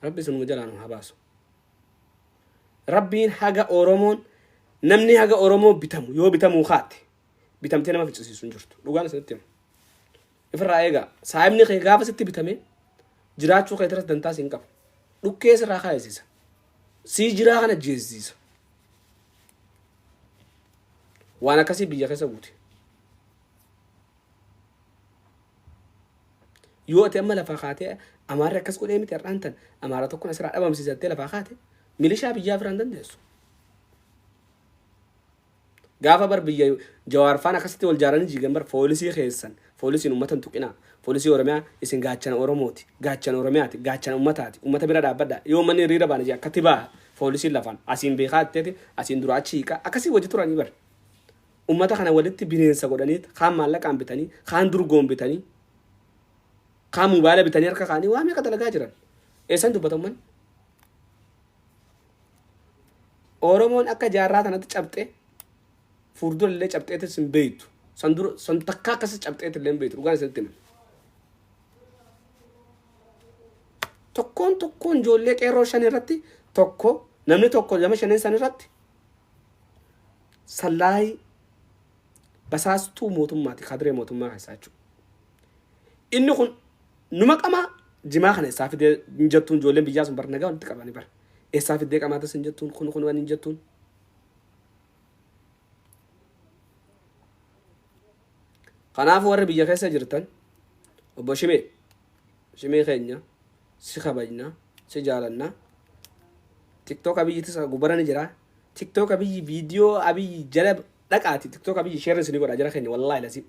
Rabbi sunuma jalaa nu haa baasu. Rabbiin haga Oromoon namni haga Oromoo bitamu yoo bitamuu kaate bitamtee nama ficcisiisu hin jirtu. Dhugaan isinitti hima. Ifirraa eegaa saayibni kee gaafa sitti bitame jiraachuu kee irratti dantaa siin qabu. Dhukkee sirraa kaayisiisa. Sii jiraa kana jeessiisa. Waan akkasii biyya keessa guute. Yoo ati amma lafaa kaatee Amaarri akkas godhee miti har'aan tan Amaara tokkoon asirraa dhabamsiisattee lafaa kaate milishaa biyyaa biraan dandeessu. Gaafa bar biyya Jawaar faan akkasitti wal jaaranii jiigan bar foolisii keessan foolisiin uummata hin tuqinaa foolisii Oromiyaa isin gaachana Oromooti gaachana Oromiyaati gaachana uummataati uummata bira dhaabbadha yoo uummanni hiriira baana jee akkatti baha foolisiin lafaan asiin beekaa jetteeti asiin dura achi hiiqaa akkasii wajji turanii bar uummata kana walitti bineensa godhanii kaan maallaqaan bitanii kaan durgoon bitanii kaan moobaayila bitanii harka kaanii waa meeqa dalagaa jiran eessan dubbata uummanni. Oromoon akka jaarraa tanatti cabxe fuuldura illee cabxeetis hin beektu. San dura san takkaa akkasii cabxeet illee hin beektu dhugaan isinitti hima. Tokkoon tokkoon ijoollee qeerroo shan irratti tokko namni tokko lama shaneen san irratti sallaayii basaastuu mootummaati kadiree mootummaa keessaa jechuudha. Inni kun numa qamaa jimaa kana eessaa fidee hin jettuun ijoolleen biyyaa sun bar nagaa walitti qabanii bar eessaa fiddee qamaatas hin jettuun kun kun waan hin jettuun. Kanaafuu warri biyya keessa jirtan obbo Shimee Shimee keenya si kabajna si jaalanna TikTok Abiyyitis gubara ni jira TikTok Abiyyi viidiyoo Abiyyi jala dhaqaati TikTok Abiyyi sheerri isinii godha jara keenya wallaahi lasii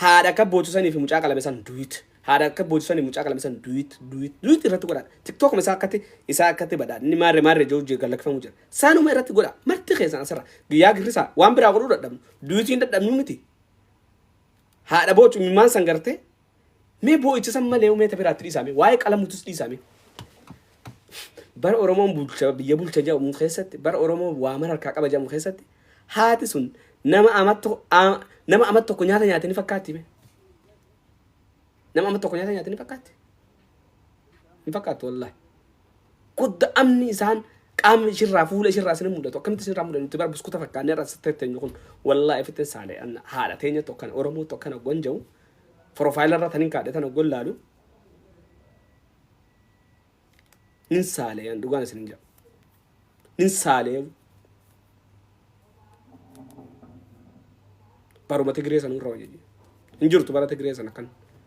haadha akka boochu sanii fi mucaa qalame san duit haadha akka boochu sanii mucaa qalame san duit duit duit irratti godha TikTok isaa akkatti isaa akkatti badha inni maarre maarre jiru jiru gallakfamu jira saanuma irratti godha marti keessan asirra guyyaa girrisaa waan biraa godhuu dadhabnu duitiin dadhabnu miti haadha boochu imimmaan san gartee mee boo'icha san malee mee ta biraatti dhiisaame waa'ee qalamuutis dhiisaame bara Oromoon bulcha biyya bulcha jedhamu keessatti bara Oromoon waa mara harkaa qaba jedhamu keessatti haati sun nama amat nama amat tokko nyaata nyaate ni fakkaatti mee nama amat tokko nyaata nyaate ni fakkaatti hin fakkaattu wallahi Kudda amni isaan qaamni ishirraa fuula ishirraa isin mul'atu akkamitti isinirraa mul'atu nuti bara buskuta fakkaannee irraa tetteenyu kun wallaahi ifittin saale anna haadha teenya tokkana Oromoo tokkana gon jedhu profaayila irra tanin kaadhe tana gon laalu nin saale an dhugaan isin hin jedhu nin saale baruma Tigree sanuu irra wayya hin jirtu bara Tigree sana kan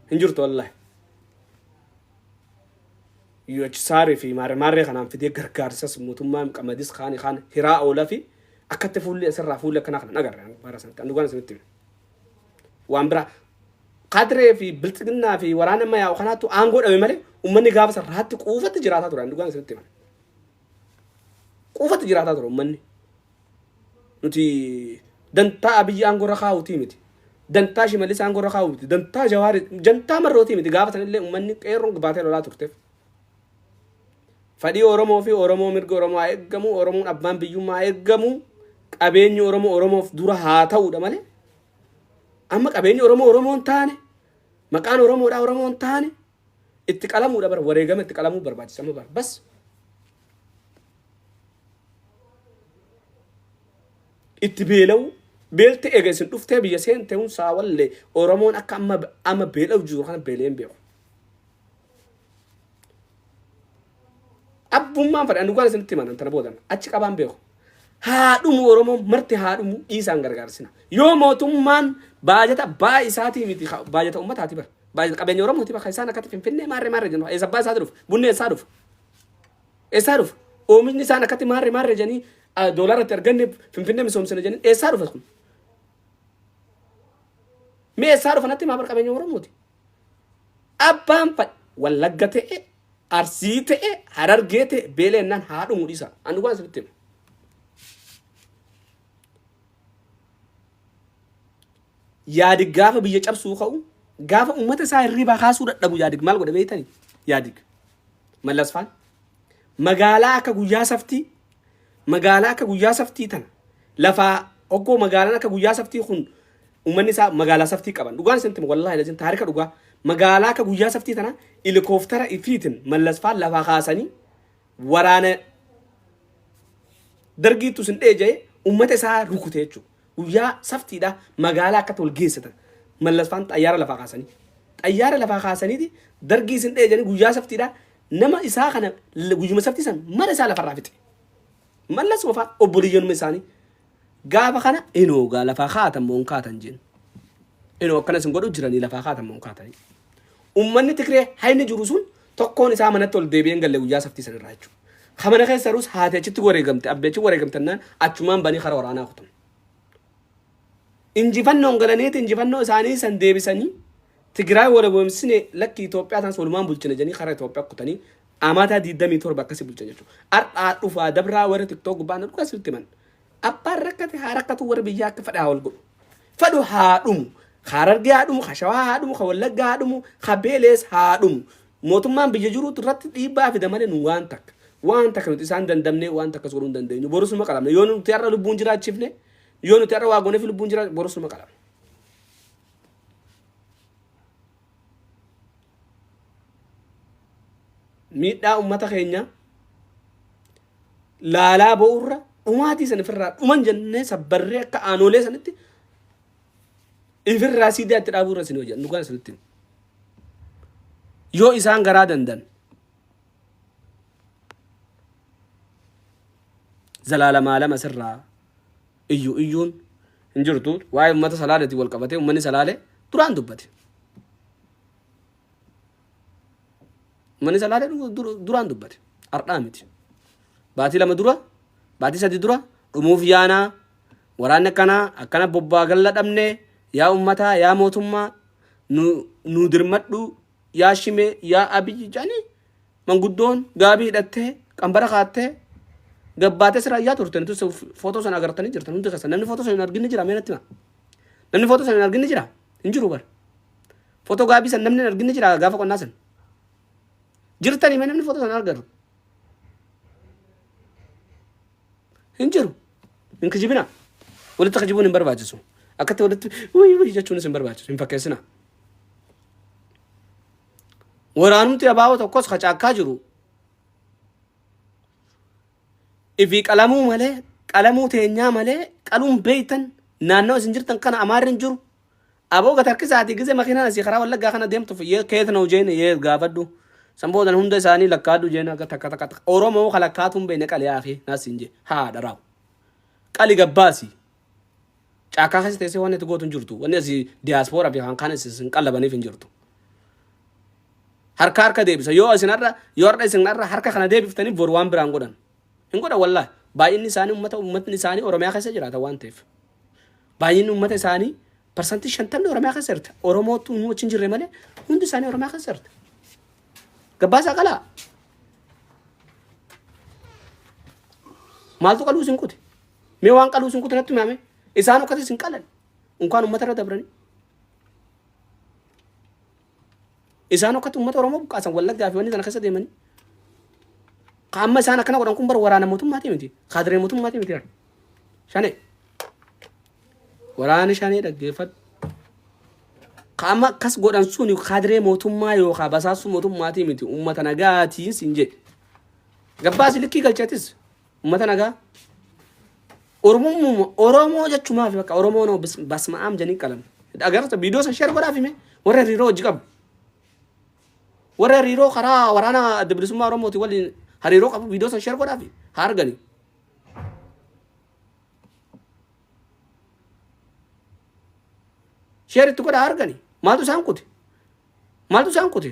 hin jirtu wallaahi. UHSR fi maarree maarree kanaan fidee gargaarsas mootummaan qamadis kaani kaan hiraa oola fi akkatti fuulli asirraa fuulli akkanaa kana agarre bara sanatti an dhugaan isinitti hima. Waan biraa kadiree fi bilxiginnaa fi waraana amma yaa'u kanaattu aangoo dhabe malee uummanni gaafa san raatti quufatti jiraataa ture an dhugaan isinitti hima. Quufatti jiraataa ture uummanni. Nuti dantaa Abiyyi aangoo irra kaa'uutii miti. Dantaa Shimallis aangoo irra kaa'uu miti. Dantaa Jawaari, dantaa Marrootii miti. Gaafa sanillee uummanni qeerroon baatee lolaa turteef. Fadhii Oromoo fi Oromoo mirga Oromoo haa eeggamu, Oromoon abbaan biyyummaa haa eeggamu, qabeenyi Oromoo Oromoof dura haa ta'uudha malee. Amma qabeenyi Oromoo Oromoon taane, maqaan Oromoodhaa Oromoon taane, itti qalamuudha bara wareegama itti qalamuu barbaachisa amma bara bas. Itti beela'u beelti eega isin dhuftee biyya seente hun saawallee Oromoon akka amma amma beela'u jiru kana beelee hin beeku. Abbummaan fadha dhugaan isinitti himan tana boodan achi qabaan beeku. Haa dhumu Oromoon marti haa dhumu dhiisaan gargaarsina. Yoo mootummaan baajata abbaa isaatii miti baajata uummataati bara. Baajata qabeenya Oromooti bakka isaan akkatti finfinnee maarree maarree jennu eessa abbaa isaati dhufu bunni eessaa dhufu. Eessaa dhufa? Oomishni isaan akkatti maarree maarree jedhanii doolaara itti arganne Finfinnee misoomsina jedhanii eessaa dhufa kun? Mee eessaa dhufa natti himaa bar qabeenya Oromooti. Abbaan fadhe Wallagga ta'e, Arsii ta'e, Harargee ta'e beela jennaan haa dhumu dhiisa. An dhugaan isinitti hima. Yaadig gaafa biyya cabsuu ka'u gaafa uummata isaa hirribaa kaasuu dadhabu yaadig maal godhe beektanii? Yaadig. Mallas faan magaalaa akka guyyaa saftii magaalaa akka guyyaa saftii tana lafaa oggoo magaalaan akka guyyaa saftii kun uummanni isaa magaalaa saftii qaban dhugaan isin tima wallaahi lazim taarika dhugaa magaalaa akka guyyaa saftii tana ilikooftara ifiitin mallas faan lafaa kaasanii waraana dargiittu isin dheeja'e uummata isaa rukute jechuudha. Guyyaa saftiidha magaalaa akkatti wal geessatan. Mallas faan xayyaara lafaa kaasanii. Xayyaara lafaa kaasaniiti dargii isin dheejanii guyyaa saftiidha nama isaa kana guyyuma saftii san mara isaa lafarraa fixe. Mallas qofaa obboleeyyanuma isaanii. Gaafa kana inoo gaa lafaa kaatan moo hin kaatan jeen. Inoo akkana isin godhu jiranii lafaa kaatan moo hin kaatanii. Ummanni Tigree hayni jiru sun tokkoon isaa manatti ol deebi'ee hin galle guyyaa saftii sanirraa jechuudha. Ka mana keessa jirus haati achitti wareegamte abbi achi wareegamtannaan achumaan banii kara waraanaa kutan. Injifannoon galaniiti injifannoo isaanii san deebisanii Tigraay walaboomsine lakki Itoophiyaa tanas walumaan bulchina jedhanii karaa Itoophiyaa kutanii amata 27 akkasi bulchan jechuudha. Har'aa dhufaa dabraa warra TikTok gubbaa na dhugaa sitti himan. Abbaan rakkate haa rakkatu warra biyyaa akka fedhe haa wal godhu. Fedhu haa dhumu. Ka Harargee haa dhumu, ka Shawaa haa dhumu, ka Wallaggaa haa dhumu, ka Beelees haa dhumu. Mootummaan biyya jiruutu irratti dhiibbaa fida malee nu waan takka. Waan takka nuti isaan dandamnee waan takkas godhuu hin dandeenyu. Borus numa qalamna. Yoo nuti har'a lubbuun jiraachifne, yoo nuti har'a waa gooneef lubbuun jira borus numa qalamna. Miidhaa uummata keenyaa laalaa bo'urra dhumaatii san ifirraa dhuman jennee sabbarree akka aanolee sanitti ifirraa siidaa itti dhaabuu irra isin hojjedha dhugaan isinitti hima. Yoo isaan garaa dandan zalaalamaa lama sirraa iyyu iyyuun hin jirtu waa'ee uummata salaaleetiin wal qabatee uummanni salaalee duraan dubbate. Uummanni salaalee duraan dubbate. Har'aa miti. Baatii 2 dura, baatii 3 dura dhumuuf yaanaa waraanni akkanaa akkana bobbaa galla dhabne yaa uummataa yaa mootummaa nu nu dirmadhu yaa shimee yaa abiyyi jedhanii manguddoon gaabii hidhattee qambara kaattee gabbaatee sirraa iyyaa turte nuti footoo sana agartanii jirtan hundi keessan namni footoo sana hin arginni jira mee natti hima namni footoo sana hin arginni jira hin jiru bara footoo gaabii sana namni hin arginni jira gaafa qonnaa sana jirtanii mee namni footoo sana argatu hin jiru hin kijibina walitti kijibuun hin barbaachisu akkatti walitti wii wii jechuunis hin barbaachisu hin fakkeessina. Waraanumti abaa'oo tokkos ka caakkaa jiru ifii qalamuu malee qalamuu teenyaa malee qaluun beeytan naannoo isin jirtan kana amaarri hin jiru. Aboo gad harkisaatii gizee makiinaan asii karaa wallaggaa kana deemtuuf yee keet na'u jeen yee gaafadhu. San boodan hunda isaanii lakkaadhu jeen akka takka takka takka. Oromoo ka lakkaatuun beekne qali yaakii naas hin jee haa dharaawu. Qali gabbaasi. Caakkaa keessa teessee waan itti gootu hin jirtu. Wanni asii diyaaspooraa fi kan kaan isin qallabaniif hin jirtu. Harka harka deebisa. Yoo isin har'a yoo har'a isin har'a harka kana deebiftanii bor waan biraan godhan. Hin godhan wallaahi. Baay'inni isaanii uummata uummatni isaanii Oromiyaa keessa jiraata waan ta'eef. Baay'inni uummata isaanii 50% Oromiyaa keessa jirti. Oromootu nu wajjin jirre malee hundi isaanii Oromiyaa keessa jirti. Gabbaasaa qalaa. Maaltu qaluu isin kute? Mee waan qaluu isin kute natti himame. Isaan akkasii isin qalan. Unkaan uummata irra dabranii. Isaan akkatti uummata Oromoo buqqaasan Wallaggaa fi wanni sana keessa deemanii. Ka amma isaan akkana godhan kun bara waraana mootummaatii miti. Kaadiree mootummaatii miti. Shanee. Waraana shanee dhaggeeffadhu. Ka amma akkas godhan sun kaadiree mootummaa yookaan basaastuu mootummaatii miti. Uummata nagaatiin siin jedhe. Gabbaasi likkii galcheetis. Uummata nagaa. Oromummaa Oromoo jechumaaf bakka Oromoo noo basma'aam jedhanii qalan. Agarta viidiyoo san share godhaaf hime warra hariiroo hojii qabu. Warra hariiroo karaa waraana adda bilisummaa Oromooti waliin hariiroo qabu viidiyoo san share godhaaf haa argani. Share itti godhaa argani. Maaltu isaan kute? Maaltu isaan kute?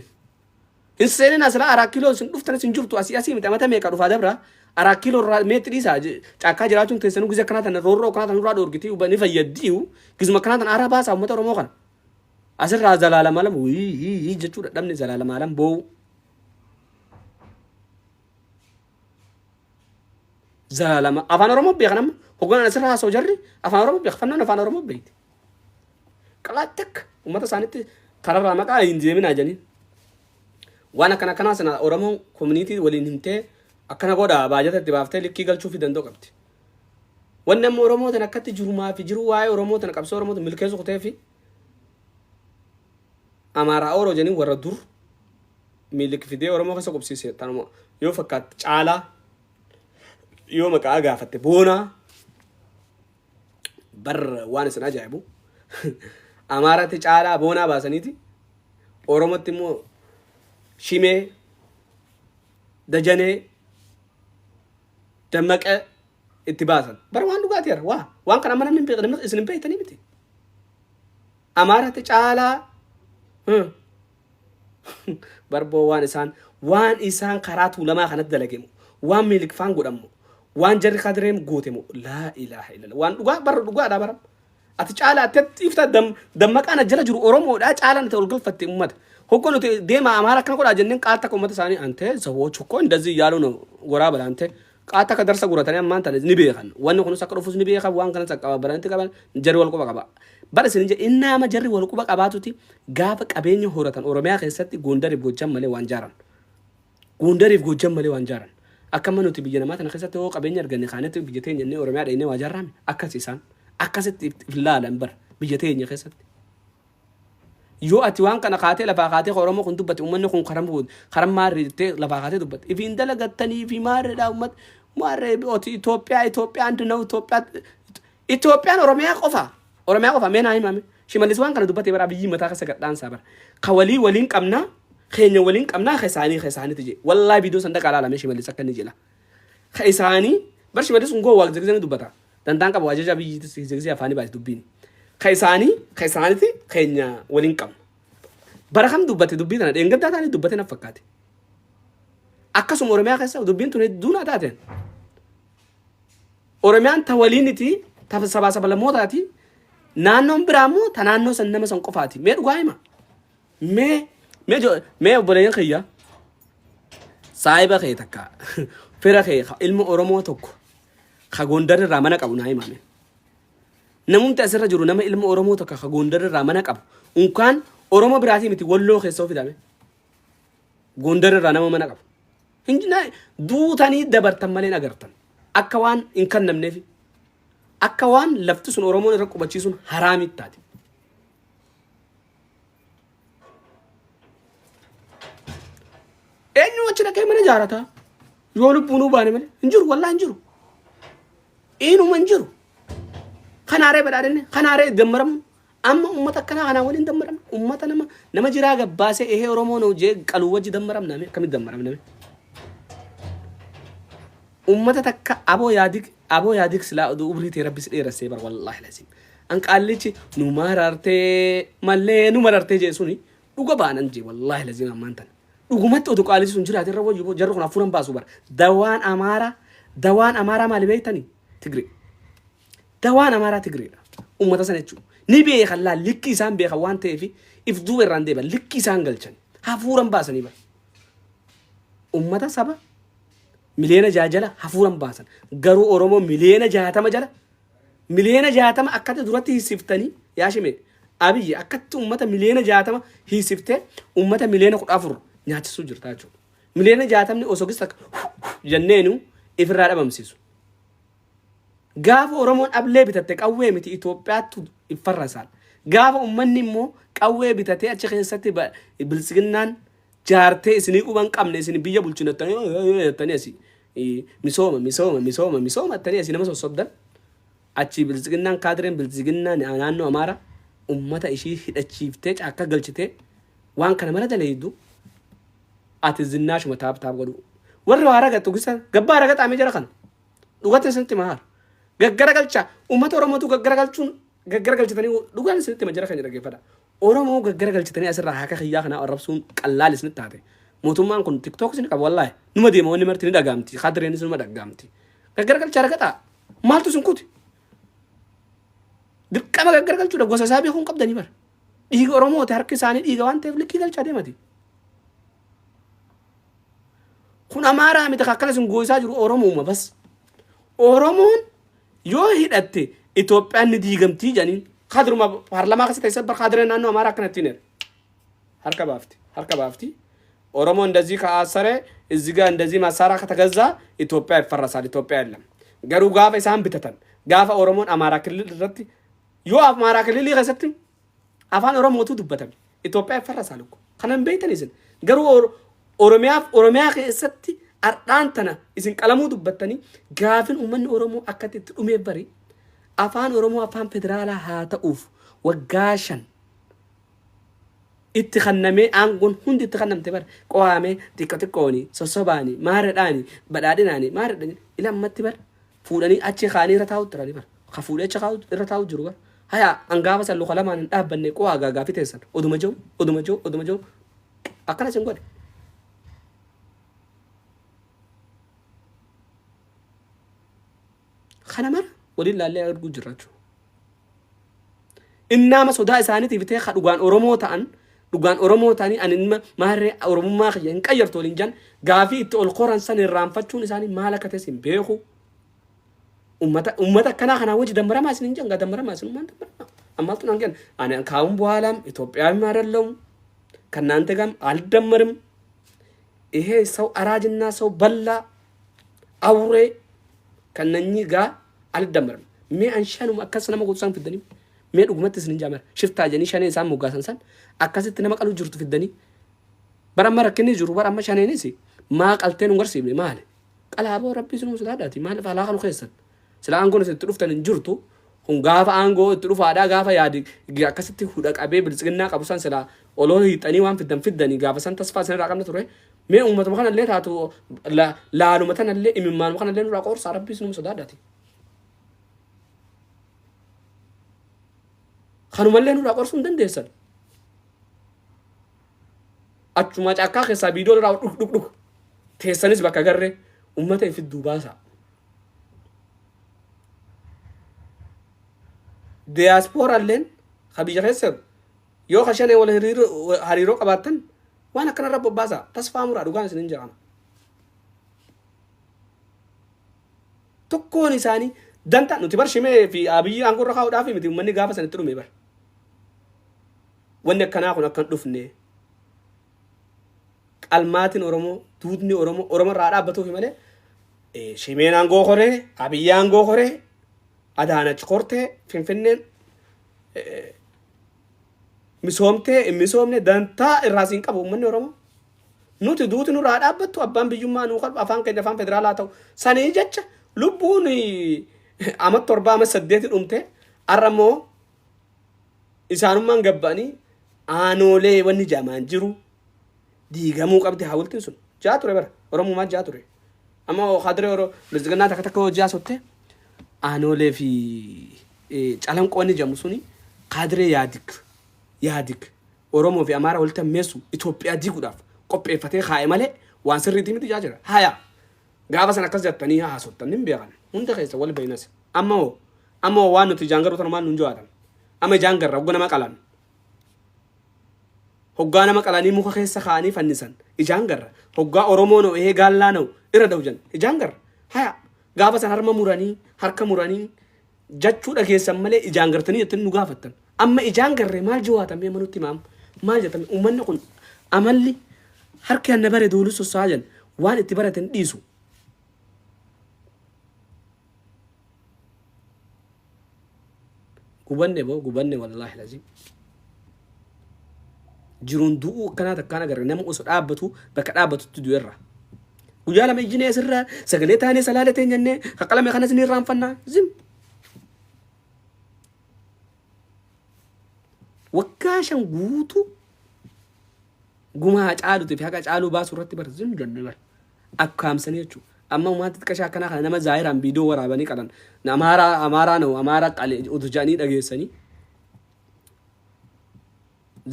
Hin seeninaa silaa araa kiiloo isin dhuftan isin jirtu asii asii miti amata meeqa dhufaa dabra araa kiiloo irraa meetti dhiisaa caakkaa jiraachuun keessanuu gizee akkanaa tana roorroo akkanaa tana nurraa dhoorgiti ni fayyaddiiyu gizuma akkanaa tana araa baasaa uummata Oromoo kana asirraa zalaalama alam wii jechuu dadhabne zalaalama alam boo'u. Zalaalama afaan Oromoo beekan amma hogganaan asirraa haasa'u jarri afaan Oromoo beeka fannoon afaan Oromoo beekti. Qalaa takka uummata isaanitti kararraa maqaa hin deeminaa jedhanii. Waan akkana akkanaa sana Oromoon koominiitii waliin himtee akkana godhaa baajata itti baaftee likkii galchuu fi danda'u qabdi. Wanni amma Oromoo tana akkatti jirumaa fi jiruu waa'ee Oromoo tana qabsoo Oromoo tana milkeessu kutee fi Amaaraa Oro jedhanii warra dur miilik fidee Oromoo keessa qubsiise tanuma yoo fakkaatte caalaa yoo maqaa gaafatte boonaa bar waan isin ajaa'ibu Amaaratti caalaa boonaa baasaniiti Oromootti immoo shimee dajanee dammaqee Itti baasan. Bara waan dhugaatii har'a waa waan kana amma namni hin beekne isin hin beektanii miti. Amaaratti caalaa barboo waan isaan karaa Tuulamaa kanatti dalagemu, waan Miilikfaan godhamu, waan jarri kadireen gootemu, laa ilaaha illallah, waan dhugaa bara dhugaadha. Bara ati caalaa ati ifta dammaqaan jala jiru Oromoodha. Caalaan ati ol galfatte ummata hoggo nuti deema Amaara akkana godhaa jenneen qaata akka ummata isaanii ante ሰዎች እኮ እንደዚህ እያሉ ነው ጎራ በላ አንተ qaata akka darsa guratanii ammaan tana ni beekan. Wanni kunis akka dhufus ni beekan. Waan kanas akka baranitti qaban jarri wal quba qaba bara isin je innaama jarri wal quba qabaatuti. Gaafa qabeenya horatan Oromiyaa keessatti Gondariif Gojjam malee waan jaaran, Gondariif Gojjam malee waan jaaran. Akka amma nuti biyya namaa tana keessatti hoo qabeenya arganne kaanetti biyya teenya inni Oromiyaa dhaqnee waa jaarraame akkas isaan akkasitti if laalan bara biyya teenya keessatti. Yoo ati waan kana kaatee lafaa kaatee Oromoo kun dubbate, uummanni kun karam karam maarree jettee lafaa kaatee dubbate, ifiin dalagattanii fi maarreedha uummata maarree oti Itoophiyaa Itoophiyaa አንድ ነው. Itoophiyaa Itoophiyaan Oromiyaa qofa, Oromiyaa qofa. Mee naa himame, Shimallis waan kana dubbate bara biyyi mataa keessa gadhaansaa bara ka walii waliin qabnaa, keenya waliin qabnaa, keessaanii keessaaniiti je. Wallaahi viidiyoo san dhaqaa ilaalame. Shimallis akka inni jedha ka isaanii bar. Shimallis kun gowwaa gizee dubbata danda'an qaba ajaja biyyi gizee afaanii baase dubbiin ka isaanii ka isaaniiti, keenya waliin qabna. Bara kam dubbate dubbii tana? Dheengaddaa taanii dubbate na fakkaate. Akkasuma Oromiyaa keessa dubbiin tun hedduu naa taateen. Oromiyaan ta waliiniti, ta sabaa sablammootaati. Naannoon biraa immoo ta naannoo san nama san qofaati. Mee dhugaa hima. Mee obboleeyyan kiyya, saahiba kee takka, fira kee ilma Oromoo tokko ka Gondar irraa mana qabu naa himame. Namumti asirra jiru nama ilma Oromoo tokko ka Gondar irraa mana qabu unkaan Oromoo biraatii miti, Walloo keessa fidame. Gondar irraa nama mana qabu. Duutanii dabartan malee hin agartan. Akka waan hin kennamneef, akka waan lafti sun Oromoon irra qubachiisuun haraamitti taate. Eenyu achi dhaqee mana ijaarata? Yoo lubbuunuu baane malee hin jiru, wallaa hin jiru. Inuma hin jiru. Kanaaree badhaadhinni, kanaaree dammaramu. Amma uummata akkanaa kanaa waliin dammaramna. Uummata nama jiraa gabbaasee ehee Oromoo nuu jee qaluu wajji dammaramna akkamitti dammaramna? Uummata takka aboo yaadik, aboo yaadik, silaa oduu umrii ta'e rabbi si dheerassee bar. Wallaahi lazim. An qaallichi nu marartee mallee nu marartee jee suni dhuga baanan jee. Wallaahi lazim, ammaan tana. Dhugumatti oduu qaalichi sun jiraate irra wayyu jarri kun hafuuran baasu bara. Dawaan Amaaraa, dawaan Amaaraa maali beektanii? Tigree. Dawaan Amaaraa Tigreedha. Uummata sana jechuudha. Ni beekan laal, likki isaan beekan waan ta'eef if duuba irraan deeban, likki isaan galchan hafuuran baasanii bara. Uummata saba 6 miliyoona jala hafuuran baasan. Garuu Oromoo 60 miliyoona jala, 60 miliyoona akkatti duratti hiisiftanii yaashime Abiyyi akkatti uummata 60 miliyoona hiisiftee uummata 14 miliyoona nyaachisuu jirta jechuudha. 60 miliyoonni osoo gis takka jenneenu ifirraa dhabamsiisu. Gaafa Oromoon ablee bitatte qawwee miti, Itoophiyaattu iffarra isaan. Gaafa uummanni immoo qawwee bitatee achi keessatti biltsiginnaan jaartee isinii quban qabne, isin biyya bulchinattanii asii misooma misooma misooma misooma attanii asii nama sossobdan, achi biltsiginnaan, kaadireen biltsiginnaan naannoo Amaaraa ummata ishii hidhachiiftee caakka galchitee waan kana mara daleeydu, ati zinnaashuma taap taap godhu. Warri waa ragattu gisa gabbaa ragaxaamee jara kana dhugatti isinitti mahaar gaggara galchaa. Ummata Oromootu gaggara galchuun gaggara galchitanii dhugaan isinitti hima. Jara keenya dhaggeeffadha. Oromoo gaggara galchitanii asirraa haka kiyyaa kanaa arrabsuun qallaal isinitti taate. Mootummaan kun TikTok isin qaba, wallaahi numa deema, wanni marti ni dhagaamti, kadireenis numa dhagaamti. Gaggara galchaa ragaxaa, maaltu isin kuti? Dirqama gaggara galchuudha, gosa isaa beekuun qabdanii bara. Dhiiga Oromooti, harki isaanii dhiiga waan ta'eef likkii galchaa deemati. Kun Amaaraa miti, akkana isin goosaa jiru Oromooma bas. Oromoon yoo hidhatte Itoophiyaan ni diigamtii jedhaniin. Kadiruma paarlamaa keessa teessee bar kadireen naannoo Amaaraa akkana ittiin jedhe. Harka baafti, harka baafti. ኦሮሞ እንደዚህ ከአሰረ፣ እዚህ ጋር እንደዚህ መሳሪያ ከተገዛ ኢትዮጵያ ይፈረሳል፣ ኢትዮጵያ የለም። Garuu gaafa isaan bitatan, gaafa Oromoon Amaaraa ክልል irratti, yoo Amaaraa ክልል keessatti afaan Oromootu dubbatame, Itoophiyaa ይፈረሳል እኮ. Kanan beektan isin. Garuu Oromiyaaf Oromiyaa keessatti ardhaan tana isin qalamuu dubbattanii gaafin uummanni Oromoo akkatti itti dhumee bari afaan Oromoo afaan federaalaa haa ta'uuf waggaa 5 itti kannamee, aangoon hundi itti kannamte bara qo'aamee xiqqo xiqqooni sossobaani maaredhaani badhaadhinaani maaredhaani ila ammatti bara Fuudhanii achi kaanii irra taa'u jiranii bara. Ka fuudhee achi kaa'u irra taa'u jiru bara. Haya an gaafa san luka lamaan hin dhaabbanne qo'aa gaafii teessan oduma jiru oduma jiru oduma jiru akkana isin godhe. Kana mara waliin laallee arguu jirra jechuudha. Innaama sodaa isaaniitiif ta'e ka dhugaan Oromoo ta'an dhugaan Oromoo ta'anii ani ilma maarree Oromummaa kiyya hin qayyartu waliin jan gaafii itti ol koran san irraanfachuun isaanii maal akka ta'es hin beeku. Ummata ummata akkanaa kanaa wajji dammaramaa isin hin jan gaa dammaramaa isin ummaan dammaramaa. Ammaaltu naan kenna ani kaa'uun በኋላም ኢትዮጵያዊም አይደለሁም ከእናንተ ጋርም አልደመርም። ይሄ ሰው አራጅና ሰው በላ አውሬ ከነኚህ ጋር አልደመርም። Mee an shanuma akkas nama gootu san fiddanii mee dhugumatti isin hin jaamara shiftaa jedhanii shanee isaan moggaasan san akkasitti nama qaluu jirtu fiddanii bara amma rakkinni jiru bara amma shaneenis maa qaltee nu garsiifne maali qalaa boo rabbii sinuma sodaadhaati maaliif alaa kanu keessan sila aangoon isin itti dhuftan hin jirtu kun gaafa aangoo itti dhufaadhaa gaafa yaadi akkasitti hudha qabee biltsiginnaa qabu san sila oloo hiixanii waan fiddan fiddanii gaafa san tasfaa isin irraa qabna ture mee uummatuma kanallee taatu laaluma tanallee imimmaanuma kanallee nurraa qoorsaa rabbii sinuma sodaadhaati. Kanumallee nurraa qorsuu hin dandeessan. Achuma caakkaa keessaa viidiyoo irraa dhuk dhuk dhuk teessanis bakka garree uummata ifi duubaasaa. Diyaaspooraalleen ka biyya keessa jiru yoo ka shanee wal hariiroo qabaattan waan akkanarra bobbaasaa tasfaa muraa dhugaan isin hin jedhama. Tokkoon isaanii danta nuti bar shimee fi Abiyyi aangoo irra kaa'uudhaaf miti uummanni gaafa sanitti dhume bar. Wanni akkanaa kun akka hin dhufne qalmaatiin Oromoo duudni Oromoo Oromoo irraa dhaabbatuufi malee shimeen aangoo koree Abiyyi aangoo koree Adaanach kortee Finfinneen misoomtee hin misoomne dantaa irraa siin qabu uummanni Oromoo. Nuti duuti nurraa dhaabbattu abbaan biyyummaa nuu qalbu afaan keenya afaan federaalaa ta'u sanii jecha lubbuun ama 7 ama 8 dhumte har'a immoo isaanummaan gabba'anii aanoolee wanni jaamaan jiru diigamuu qabdi hawultiin sun jaa ture bara Oromummaa jaa ture amma kadiree Oro biltsiginnaa takka takka hojii haasofte aanoolee fi calanqoo wanni jedhamu suni kadiree yaadik yaadik Oromoo fi Amaara walitti hammeessu Itoophiyaa diiguudhaaf qopheeffatee kaa'e malee waan sirriitii miti jaa jira. Haya gaafa san akkas jettanii haasoftan hin beekan hunda keessa wal beeynas amma hoo amma hoo waan nuti ijaan garuu tanumaan nun jawaatan amma ijaan garra hogga nama qalan hoggaa nama qalanii muka keessa kaa'anii fannisan ijaan garra hoggaa Oromoo na'u ehee gaallaa na'u irra dawjan ijaan garra. Haya gaafa san harma muranii harka muranii jachuu dhageessan malee ijaan gartanii jettanii nu gaafattan amma ijaan garree maal jawaatan mee manutti himaam maal jettan uummanni kun amalli harki hanna bare duulu sossaa jan waan itti baratan dhiisu. Gubanne boo gubanne wallaahi lazim. Jiruun du'uu akkanaa takkaan agarre nama osoo dhaabbatu bakka dhaabbatutti du'erra. Guyyaa lama ijjinee asirraa sagalee taanee salaala teenyannee qaqqalame kanas ni irraanfannaa zim. Waggaa 5 guutuu gumaa caalutii fi haqa caaluu baasuu irratti bar zim jennee bar akkaamsanii jechuudha. Amma uummata xiqqashaa akkanaa kana nama zaayiraan viidiyoo waraabanii qalan amaaraa amaaraa na'u amaaraa qale utu jedhanii dhageessanii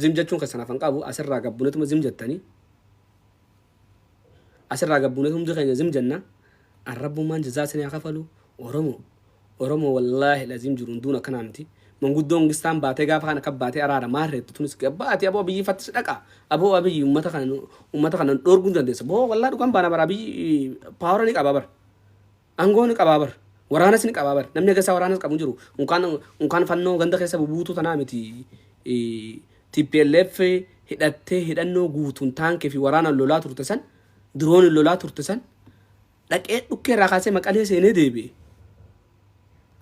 zim jechuun keessan afan qabu asirraa gabbunetuma zim jettanii asirraa gabbuunet hundi keenya zim jenna arrabbummaan jazaa isin haa kafalu. Oromoo Oromoo wallaahi laziim jiru hunduun akkanaa miti. Manguddoon gistaan baatee gaafa kana akka baatee araara maarreettu tunis baatee aboo abiyyi fattis dhaqa aboo abiyyi ummata kana dhoorguu hin dandeessa boo wallaahi dhugaan baana bara abiyyi paawara ni qaba bara aangoo ni qabaa bara waraanas ni qabaa bara namni agasaa waraanas qabu hin jiru unkaan unkaan fannoo ganda keessa bubuutuu tanaa miti. TPLF hidhattee hidhannoo guutuun taankii fi waraanaan lolaa turte san dirooniin lolaa turte san dhaqee dhukkee irraa kaasee maqalee seenee deebi'e.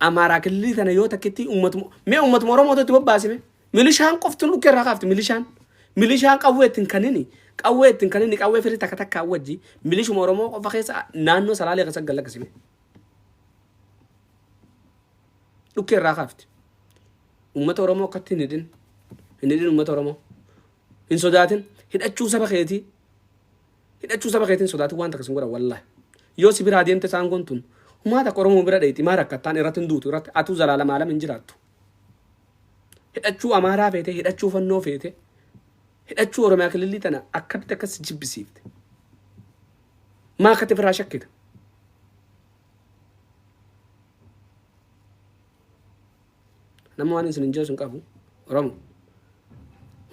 Amaaraa kililii tana yoo takkitti uummatuma mee uummatuma Oromoo itti bobbaasime milishaan qofti dhukkee irraa kaafti milishaan milishaan qawwee ittiin kanini qawwee ittiin kanini qawwee firii takka takka wajji milishuma Oromoo qofa keessa naannoo Salaalee keessa galakkisime dhukkee irraa kaafti. Uummata Oromoo akkatti hin hidhin hin hidhin uummata Oromoo hin sodaatin hidhachuu saba keetii hidhachuu saba keetiin sodaatin waan takka sin godhan wallaahi yoo si biraa deemte saangoon tun Humaa takka Oromoo bira dheeyti maa rakkattaan irratti hin duutu irratti atuu zalaalama alam hin jiraattu. Hidhachuu Amaaraa feete, hidhachuu Fannoo feete, hidhachuu Oromiyaa kililii tana akkamitti akkas si jibbisiifte? Maa akkatti ofirraa shakkita? Nama waan isin hin jeesu hin qabu. Oromo.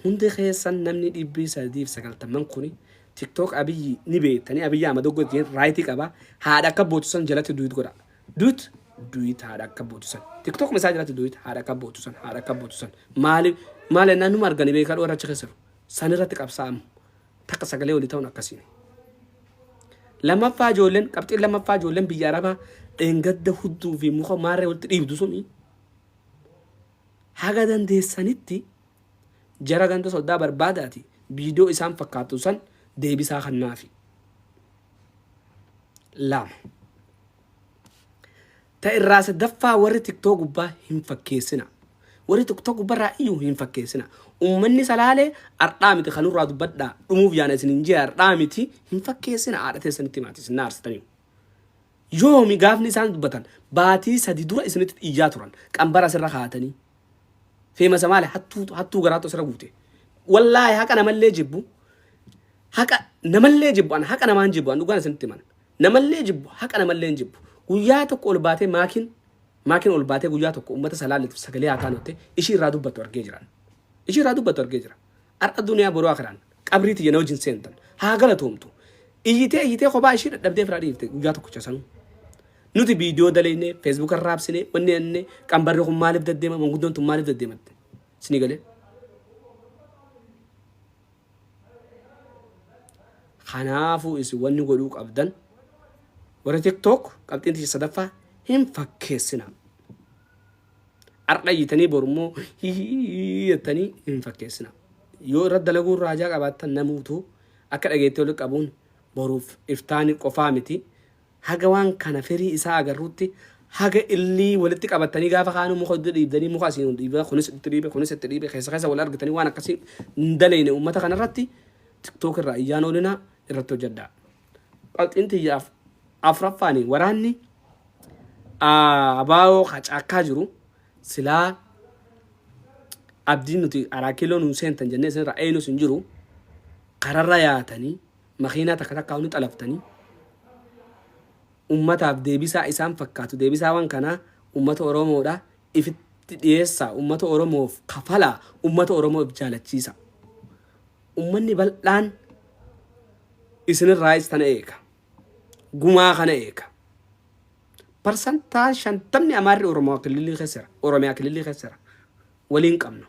Hundi keessan namni 390 kuni TikTok Abiyyi ni beektanii, Abiyyi Ahmad Oggoo ittiin raayitii qaba. Haadha akka bootu san jalatti duit godha. Duit duit haadha akka bootu san. TikTok isaa jalatti duit haadha akka bootu san, haadha akka bootu san. Maali maali ennaan numa argani beekaa warra achi keessa jiru. San irratti qabsaa'amu. Takka sagalee olii ta'uun akkasiin. Lammaffaa ijoolleen, qabxiin lammaffaa ijoolleen biyya Arabaa dheengadda hudduu fi muka maarree walitti dhiibdu suni haga dandeessanitti jara ganda soddaa barbaadaati viidiyoo isaan fakkaattu san deebisaa kannaafi. Lama. Ta irraa sadaffaa warri TikTok gubbaa hin fakkeessina. Warri TikTok gubbarraa iyyuu hin fakkeessina. Ummanni Salaalee ardhaa miti kanurraa dubbadhaa dhumuuf yaana isin hin jee ardhaa miti hin fakkeessina, haadha teessanitti himaati isin na aarsitaniiru. Yoomi gaafni isaan dubbatan baatii 3 dura isinitti iyyaa turan qambara asirra kaa'atanii. Feemasa maali hattuu hattuu garaatu asirra guute. Wallaahi haqa namallee jibbu, haqa namallee jibbu, an haqa namaan jibbu, an dhugaan isinitti himan. Namallee jibbu, haqa namallee hin jibbu. Guyyaa tokko ol baatee maakiin ol baatee guyyaa tokko uummata Salaaleetiif sagalee haa taanu jettee ishii irraa dubbattu argee jiran. Ishii irraa dubbattu argee jira. Har'a duniyaa boruu akiraan qabrii tiyya na wajjin seentan. Haa galatoomtu. Iyyitee iyyitee kophaa ishii dadhabdee firaa dhiifte guyyaa tokkicha sanuu. Nuti viidiyoo dalaynee, feesbuuka raabsinee, wanni jennee qambarri kun maaliif deddeema, manguddoon tun maaliif deddeematte. Isinii galee? Kanaafuu isin wanni godhuu qabdan, warri TikTok, qabxiin tiyya sadaffaa, hin fakkeessina. Har'a iyyitanii borummoo hihii jettanii hin fakkeessina. Yoo irra dalaguun raajaa qabaattan namuutu akka dhageettii walitti qabuun boruuf iftaani qofaa miti. Haga waan kana firii isaa agarruutti, haga illii walitti qabattanii gaafa kaanuu muka itti dhiibdanii, muka asiin dhiibaa, kunis itti dhiibe, kunis itti dhiibe, keessa keessa wal argitanii waan akkasii hin dalayne uummata kanarratti TikTok irraa iyyaan oolinaa, irratti hojjedhaa. Qabxiin tiyya afraffaani waraanni abaa'oo caakkaa jiru silaa abdiin nuti araa kiiloo nuun seentan jennee isinirraa eenyus hin jiru, kararra yaatanii makiinaa takka takkaa ni xalaftanii ummataaf deebisaa isaan fakkaatu, deebisaa waan kanaa ummata Oromoodha ifitti dhiyeessaa, ummata Oromoof kafalaa, ummata Oromoof jaalachiisa. Ummanni bal'aan isinirraayis tana eega. Gumaa kana eega. 50% Amaarri Oromoo kililii keessa jira. Oromiyaa kililii keessa jira. Waliin qabna.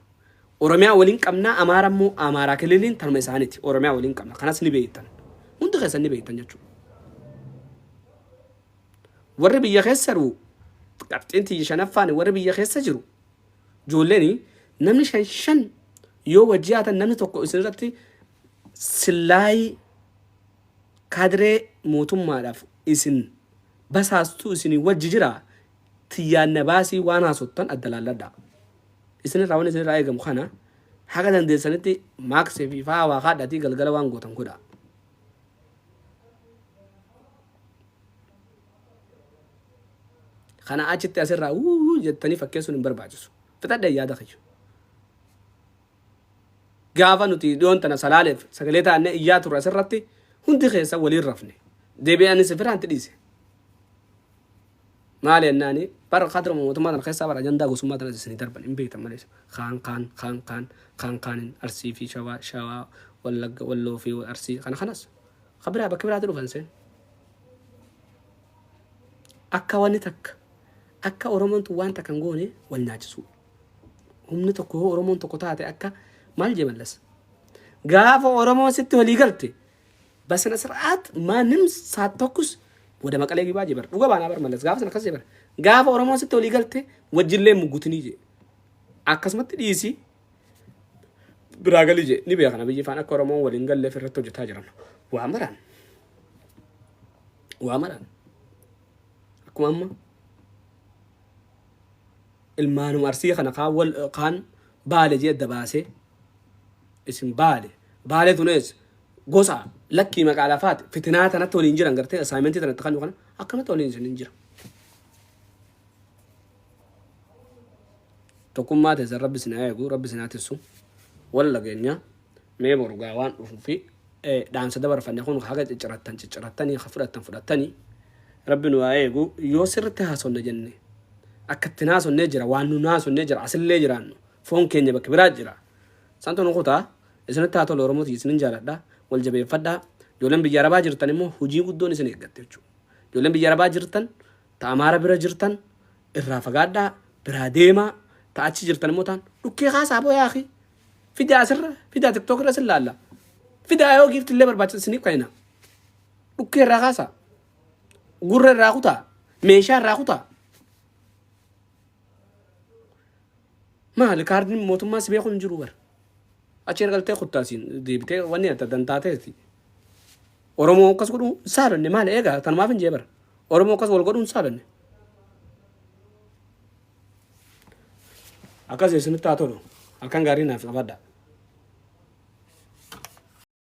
Oromiyaa waliin qabnaa, Amaara immoo Amaaraa kililiin tanuma isaaniiti. Oromiyaa waliin qabna. Kanas ni beektan. Hundi keessan ni beektan jechuudha. Warri biyya keessa jiru, qabxiin tiyya shanaffaan, warri biyya keessa jiru ijoolleen namni shan shan yoo wajji haatan namni tokko isinirratti sillaayii kaadiree mootummaadhaaf isin basaastuu isinii wajji jira, tiyyaan na baasii waan haasottan adda laalladhaa. Isinirraa wanni isinirraa eegamu kana haga dandeessanitti maaksii fi faa waa kaadhatii galgala waan gootan godhaa. Kana achitti asirraa wuu jettanii fakkeessuun hin barbaachisu. Fixadhee yaada kiyya. Gaafa nuti dhiyoon tana Salaaleef sagalee taannee iyyaa turre asirratti hundi keessa waliin rafne. Deebi'ee anis firaan dhiise. Maali jennaani bara kadiruma mootummaa tana keessaa bara ajandaa gosummaa tana isinii darban hin beektan malee kaan kaan kaan kaan kaan kaanin Arsii fi Shawaa, Shawaa, Wallagga, Walloo fi Arsii kana kanas ka biraa bakka biraatti dhufan seen. Akka wanni takka akka Oromoon tun waan takka hin goone wal nyaachisuu. Humni tokko yoo Oromoon tokko taate akka maal jee Mallas. Gaafa Oromoon sitti walii galte በስነ ስርዓት ማንም ሳትተኩስ ወደ መቀሌ ግባ ጀበር dhuga baanaa bar Mallas gaafa sana akkas jee bar gaafa Oromoon sitti walii galte wajjillee muggutinii jee akkasumatti dhiisi biraa galii jee ni beekana biyyi faan akka Oromoon waliin galleef irratti hojjetaa jiran waa maraan waa maraan akkuma amma ilmaanuma Arsii kana kaan wal kaan Baale jee adda baasee isin Baale Baale tunees gosa lakkii maqaa lafaati fitinaa tanatti waliin jiran gartee asaayimentii tanatti kan kana akkanatti waliin isin hin jira. Tokkummaa teessan rabbi isin haa eegu, rabbi isin haa tissu. Wal dhageenya. Mee boru gaa waan dhufuu fi dhaamsa dabarfanne kun haga ciccirattan ciccirattanii ka fudhattan fudhattanii rabbi nu haa eegu. Yoo sirritti haasofne jenne akka itti haasofnee jira waan nu haasofnee jira asillee jiraannu foon keenya bakka biraa jira. Santu nu kutaa isinitti haa tolu Oromoo tiyya isinin jaaladha wal jabeeffadhaa ijoolleen biyya arabaa jirtan immoo hojii guddoon isin eeggatte jechuudha. Ijoolleen biyya arabaa jirtan ta amaara bira jirtan irraa fagaadhaa biraa deemaa ta achi jirtan immoo taan dhukkee kaasaa boo yaakii fidaa asirra fidaa tiktook irra sin laalla fidaa yoo giifti illee barbaachisa isiniif kennina dhukkee irraa kaasaa gurra irraa kutaa meeshaa irraa kutaa maali kaardiin mootummaa si beekuun hin jiru bara achi ergaltee kuttaasiin deebitee wanni adda dantaa ta'eeti Oromoo akkas godhuu hin saalanne maali eegaa tanumaaf hin jee bara Oromoo akkas wal godhuu hin saalanne. Akkas isinitti haa tolu. Halkan gaarii naaf qabaadhaa.